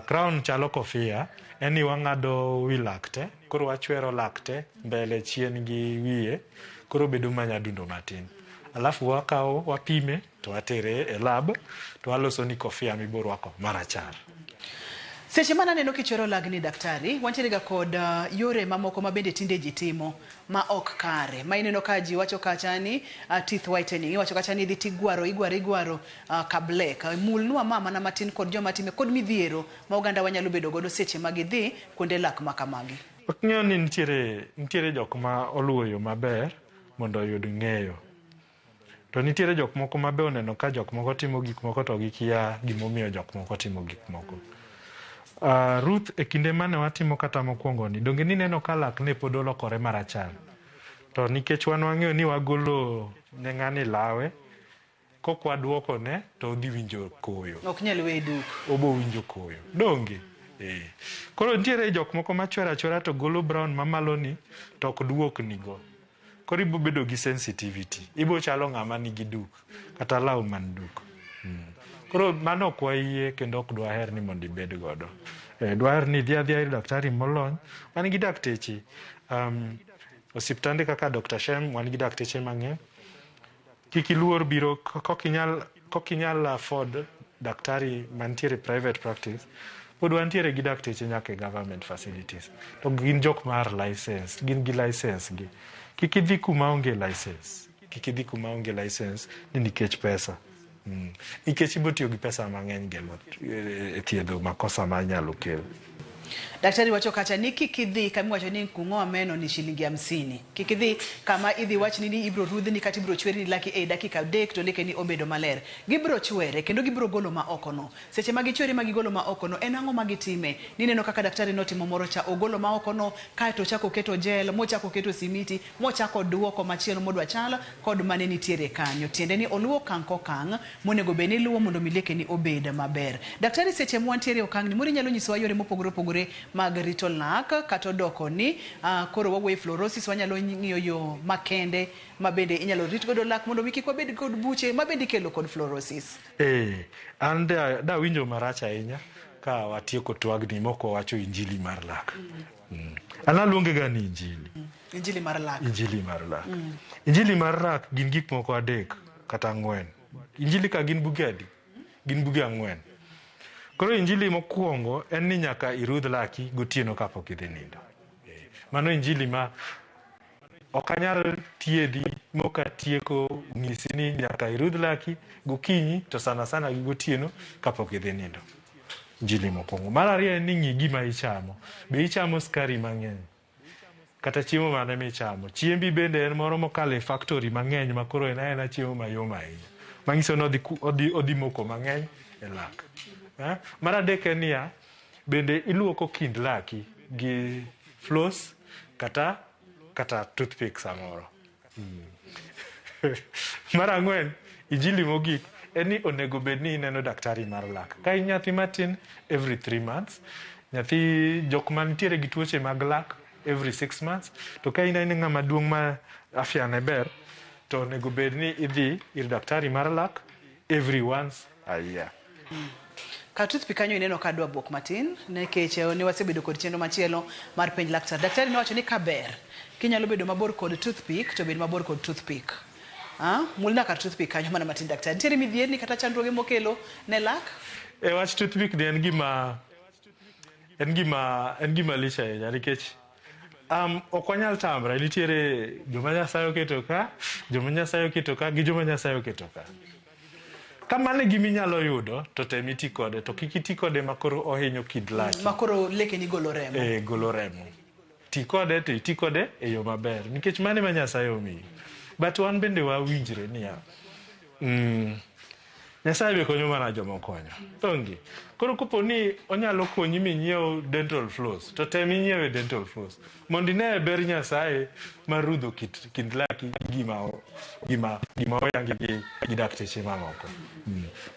[SPEAKER 2] Crown chalo kofia, en ni wang'ado wi lak te, koro wachwero lak te mbele chien gi wiye, koro bedo manyadundo matin. Alafu wakawo wapime to watere e lab to waloso ni kofia miborwako marachar.
[SPEAKER 1] Seche mana neno kichwero lagni daktari, wantiere ga kod yore mamoko ma bende tinde ji timo ma ok kare. Ma ineno ka ji wacho kacha ni teeth whitening, iwacho kacha ni idhi tigwaro, igwaro ka black. Mulnwa ma mana matin kod joma time kod midhiero ma oganda wanyalo bedo godo seche ma gidhi kuonde lak ma kamagi.
[SPEAKER 2] Ok ng'eyo ni nitiere jok ma oluwo yo maber mondo oyud ng'eyo. To nitiere jok moko ma be oneno ka jok moko timo gik moko to gikia gimomiyo jok moko timo gik moko. Ruth, e kinde mane watimo kata mokwongo ni, donge nineno ka lak ne pod olokore marachar? To nikech wan wang'eyo ni wagolo ne ng'ani lawe, kok waduoko ne to odhi winjo koyo.
[SPEAKER 1] Ok nyal weyo duk.
[SPEAKER 2] Obo winjo koyo. Donge? Koro nitiere jok moko machwero achwera to golo brown mamalo ni to ok duok nigo. Koro ibo bedo gi sensitivity. Ibo chalo ng'ama nigi duk kata law man duk. Koro mano ok wayie kendo ok dwaher ni mondo ibed godo. Dwaher ni idhi adhiya ir daktari molony. Wan gi dakteche. Osiptande kaka Dr. Shem wan gi dakteche mang'eny. Kik iluor biro kokinyal afford daktari mantiere private practice, pod wantiere gi dakteche nyaka e government facilities. To gin jok mar license, gin gi license gi. Kik idhi kuma onge license. Kik idhi kuma onge license ni nikech pesa. Nikech ibo tiyo gi pesa mang'eny geng'o e thiedho makosa ma nyalo kelo.
[SPEAKER 1] Daktari wacho kacha ni kik idhi kama iwacho ni kung'oa meno ni shilingi 50. Kik idhi kama idhi wachni ni ibro rudhni kata ibro chwerni laki e dakika 3 to lekeni obedo maler. Gibro chwere kendo gibro golo ma oko no. Seche ma gichwere ma gigolo ma oko no, en ang'o ma gitime? Nineno kaka daktari notimo moro cha, ogolo ma oko no, kaeto ochako oketo gel, mochako oketo simiti, mochako oduoko machielo modwa chal kod mane nitiere kanyo. Tiende ni oluwo okang' kokang' monego bed ni iluwo mondo mi lekeni obed maber. Daktari, seche mwantiere e okang' ni, moro inyalo nyisowa yore mopogore opogore mag rito lak kata odoko ni koro wawuoyo e fluorosis, wanyalo ng'iyo yo makende ma bende inyalo rit godo lak mondo mi kik wabed kod buche ma bende ikelo kod fluorosis.
[SPEAKER 2] An dawinjo marach ahinya ka watieko twagni mok wawacho injili mar lak. An aluonge ga ni injili.
[SPEAKER 1] Injili mar lak.
[SPEAKER 2] Injili mar lak. Injili mar lak gin gik moko 3 kata 4. Injili ka gin buge adi? Gin buge 4. Koro injili mokwongo en ni nyaka irudh laki gotieno kapok idhi nindo. Mano injili ma ok anyal thiedhi mokatieko nyisi ni nyaka irudh laki gokinyi to sana sana gi gotieno kapok idhi nindo. Injili mokwongo. Mar ariyo en ni ng'i gima ichamo. Be ichamo sukari mang'eny? Kata chiemo mane michamo? Chiembi bende en moro mokalo e factory mang'eny ma koro en aena chiemo mayom ahinya. Manyiso ni odhi moko mang'eny e lak. Mar adek en niya, bende iluoko kind laki gi floss kata toothpick samoro. Mar ang'wen, injili mogik en ni onego bed ni ineno daktari mar lak. Ka in nyathi matin, every 3 months. Nyathi jok mantiere gi tuoche mag lak every 6 months. To ka in ng'ama duong' ma afya ne ber, to onego bed ni idhi ir daktari mar lak every once a year.
[SPEAKER 1] Ka toothpick kanyo ineno ka dwa buok matin, nikech ne wasebedo kod chenro machielo mar penj laktar. Daktari nowacho ni kaber, kinyalo bedo mabor kod toothpick, to bed mabor kod toothpick. Mulna kar toothpick kanyo mana matin daktari. Nitiere midhierni kata chandruoge mokelo ne lak?
[SPEAKER 2] E wach toothpick ni en gima lich ahinya nikech ok wanyal tamre, nitiere joma Nyasaye oketo ka, joma Nyasaye oketo ka gi joma Nyasaye oketo ka. Kamano e gima inyalo yudo to tem iti kode, to kik iti kode makoro ohinyo kind laki.
[SPEAKER 1] Makoro lekeni golo remo.
[SPEAKER 2] Golo remo. Ti kode to iti kode e yo maber nikech mano ema Nyasaye omiyi. But wan bende wawinjre niya, Nyasaye be konyo mana joma okonyo. Donge? Koro kopo ni onyalo konyi minyiew dental floss, to tem inyiewe dental floss mondo ine ber Nyasaye mar rudho kind laki gima oyangi gi dakteche mamoko.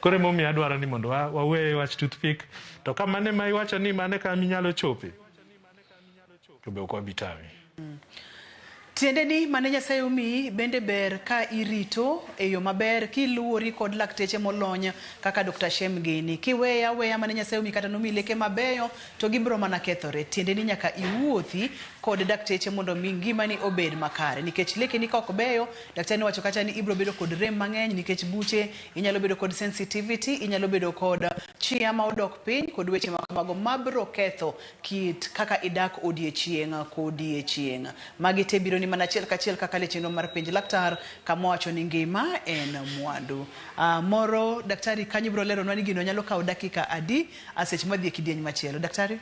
[SPEAKER 2] Koro emomiyo adwaro ni mondo wawe wach toothpick, to ka mane ma iwacho ni mane kama inyalo chope, to be ok wabi tami.
[SPEAKER 1] Tiende ni mane Nyasaye omiyi bende ber ka irito e yo maber kiluwori kod lakteche molony kaka Dr. Shem gini. Kiweya weya mane Nyasaye omiyi kata nomiyi leke mabeyo to gibiro mana kethore. Tiende ni nyaka iwuothi kod dakteche mondo mi ngimani obed makare. Nikech lekeni ka ok beyo, daktari nowacho kacha ni ibiro bedo kod rem mang'eny nikech buche, inyalo bedo kod sensitivity, inyalo bedo kod chia ma odok piny kod weche makamago mabiro ketho kit kaka idak odiechieng' kodiechieng'. Magi te biro ni mana achiel kachiel kaka le chenro mar penj laktar kama wacho ni ngima en mwandu. Moro daktari kanyo biro leronwa ni gino nyalo kawo dakika adi seche madhi e kidieny machielo. Daktari?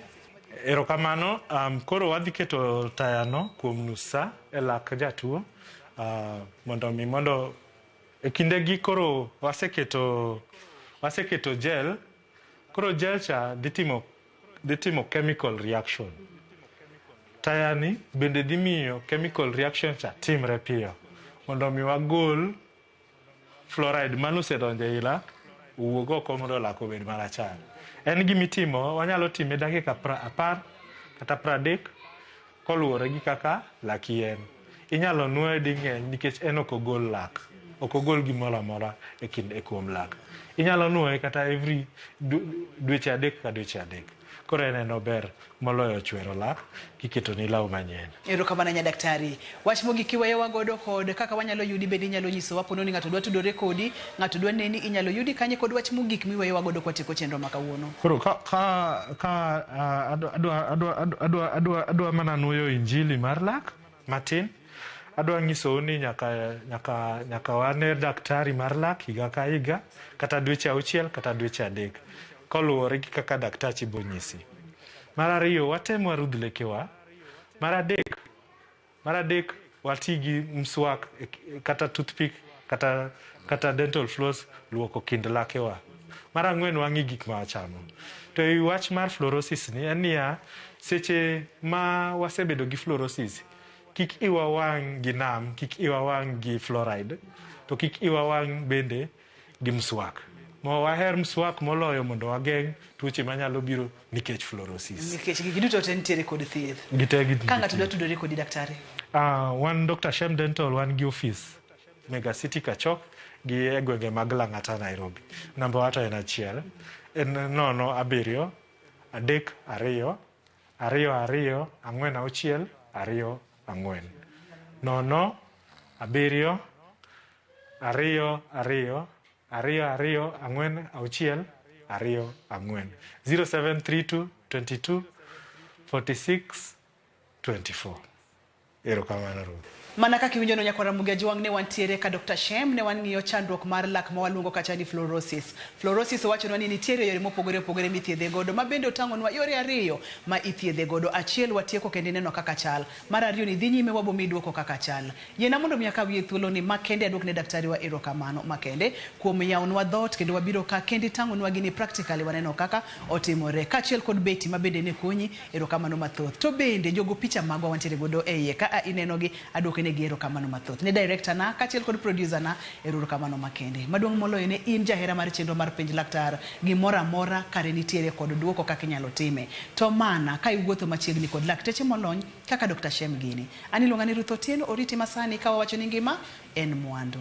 [SPEAKER 2] Erokamano. Koro wadhi keto tayano kuom nus sa e lak jatuo mondo mi mondo e kindegi koro waseketo gel. Koro gel cha dhi timo chemical reaction. Tayani bende dhi miyo chemical reaction cha timre piyo mondo mi wagol fluoride mano osedonjo ei lak owuog oko mondo lak obed marachar. En gimitimo, wanyalo time dakika 10 kata 30 koluwore gi kaka laki en. Inyalo nuoye ding'eny nikech en ok ogol lak, ok ogol gimoro amora e kuom lak. Inyalo nuoye kata every dweche 3 ka dweche 3. Koro en ober moloyo chwero lak kiketoni law manyien.
[SPEAKER 1] Erokamano nya daktari. Wach mogik kiweyowa godo kod kaka wanyalo yudi bende inyalo nyisowa pono ni ng'ato dwa tudore kodi, ng'ato dwa neni, inyalo yudi kanye kod wach mogik miweyowa godo kwatieko chenro ma kawuono.
[SPEAKER 2] Koro ka adwa mana nuoyo injili mar lak matin. Adwa nyisou ni nyaka wane daktari mar lak higa ka higa kata dweche 6 kata dweche 3 koluwore gi kaka daktachi bonyisi. Mar ariyo, watem warudh lekewa. Mar adek wati gi mswak kata toothpick kata dental floss luoko kind lakewa. Mar ang'wen, wang'i gik ma wachamo. To e wach mar fluorosis ni en niya, seche ma wasebedo gi fluorosis, kik iwa wang' gi nam, kik iwa wang' gi fluoride, to kik iwa wang' bende gi mswak. Mo waher mswak moloyo mondo wageng' tuoche manyalo biro nikech fluorosis.
[SPEAKER 1] Nikech gigi duto te nitiere kod thieth.
[SPEAKER 2] Gite
[SPEAKER 1] Ka ng'ato dwa tudore kodi daktari?
[SPEAKER 2] Wan Dr. Shem Dental wan gi ofis Mega City Kachok gi e gwenge mag Lang'ata Nairobi. Namba wa to en achiel. En 0 7 3 2 2 2 4 6 2 4. 0 7 2 2 2 2 4 6 2 4. 0732 22 46 24. Erokamano Ruth.
[SPEAKER 1] Mana kaka iwinjo no nyakwar Ramogi Ajwang' ne wantiere ka Dr. Shem ne wang'iyo chandruok mar lak ma waluongo kacha ni fluorosis. Fluorosis owachonwa ni nitiere yore mopogore opogore mithiedhe godo ma bende otang'onwa yore ariyo ma ithiedhe godo. Achiel watieko kendo ineno kaka chal. Mar ariyo ni dhi nyime wabo miyi duoko kaka chal. Yiena mondo mi akawie thuolo ni makende aduok ne daktari wa erokamano makende kuom yawnwa dhoot kendo wabiro ka kendo itang'onwa gini practically waneno kaka otimore. Kaachiel kod Betty ma bende ne konyi erokamano mathoth. To bende jogo picha magwa wantiere godo e iye ka inenogi aduoke ne gi erokamano mathoth. Ne director na kaachiel kod producer na erokamano makende. Maduong' moloyo ne in jahera mar chenro mar Penj Laktar, gimoro amora kare nitiere kod duoko kaka inyalo time. To mana ka iwuotho machiegni kod lakteche molony kaka Dr. Shem gini. An iluonga ni Ruth Otieno, oriti masani ka wawacho ni ngima en mwandu.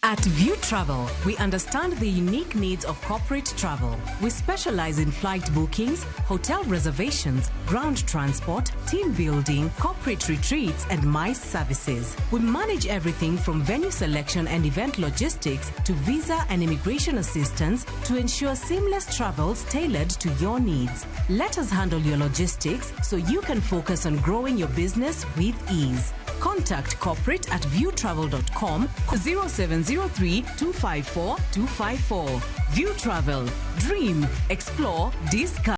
[SPEAKER 3] At View Travel, we understand the unique needs of corporate travel. We specialize in flight bookings, hotel reservations, ground transport, team building, corporate retreats, and MICE services. We manage everything from venue selection and event logistics to visa and immigration assistance to ensure seamless travels tailored to your needs. Let us handle your logistics so you can focus on growing your business with ease. Contact corporate at viewtravel.com 0703 254 254. View Travel. Dream, explore, discover.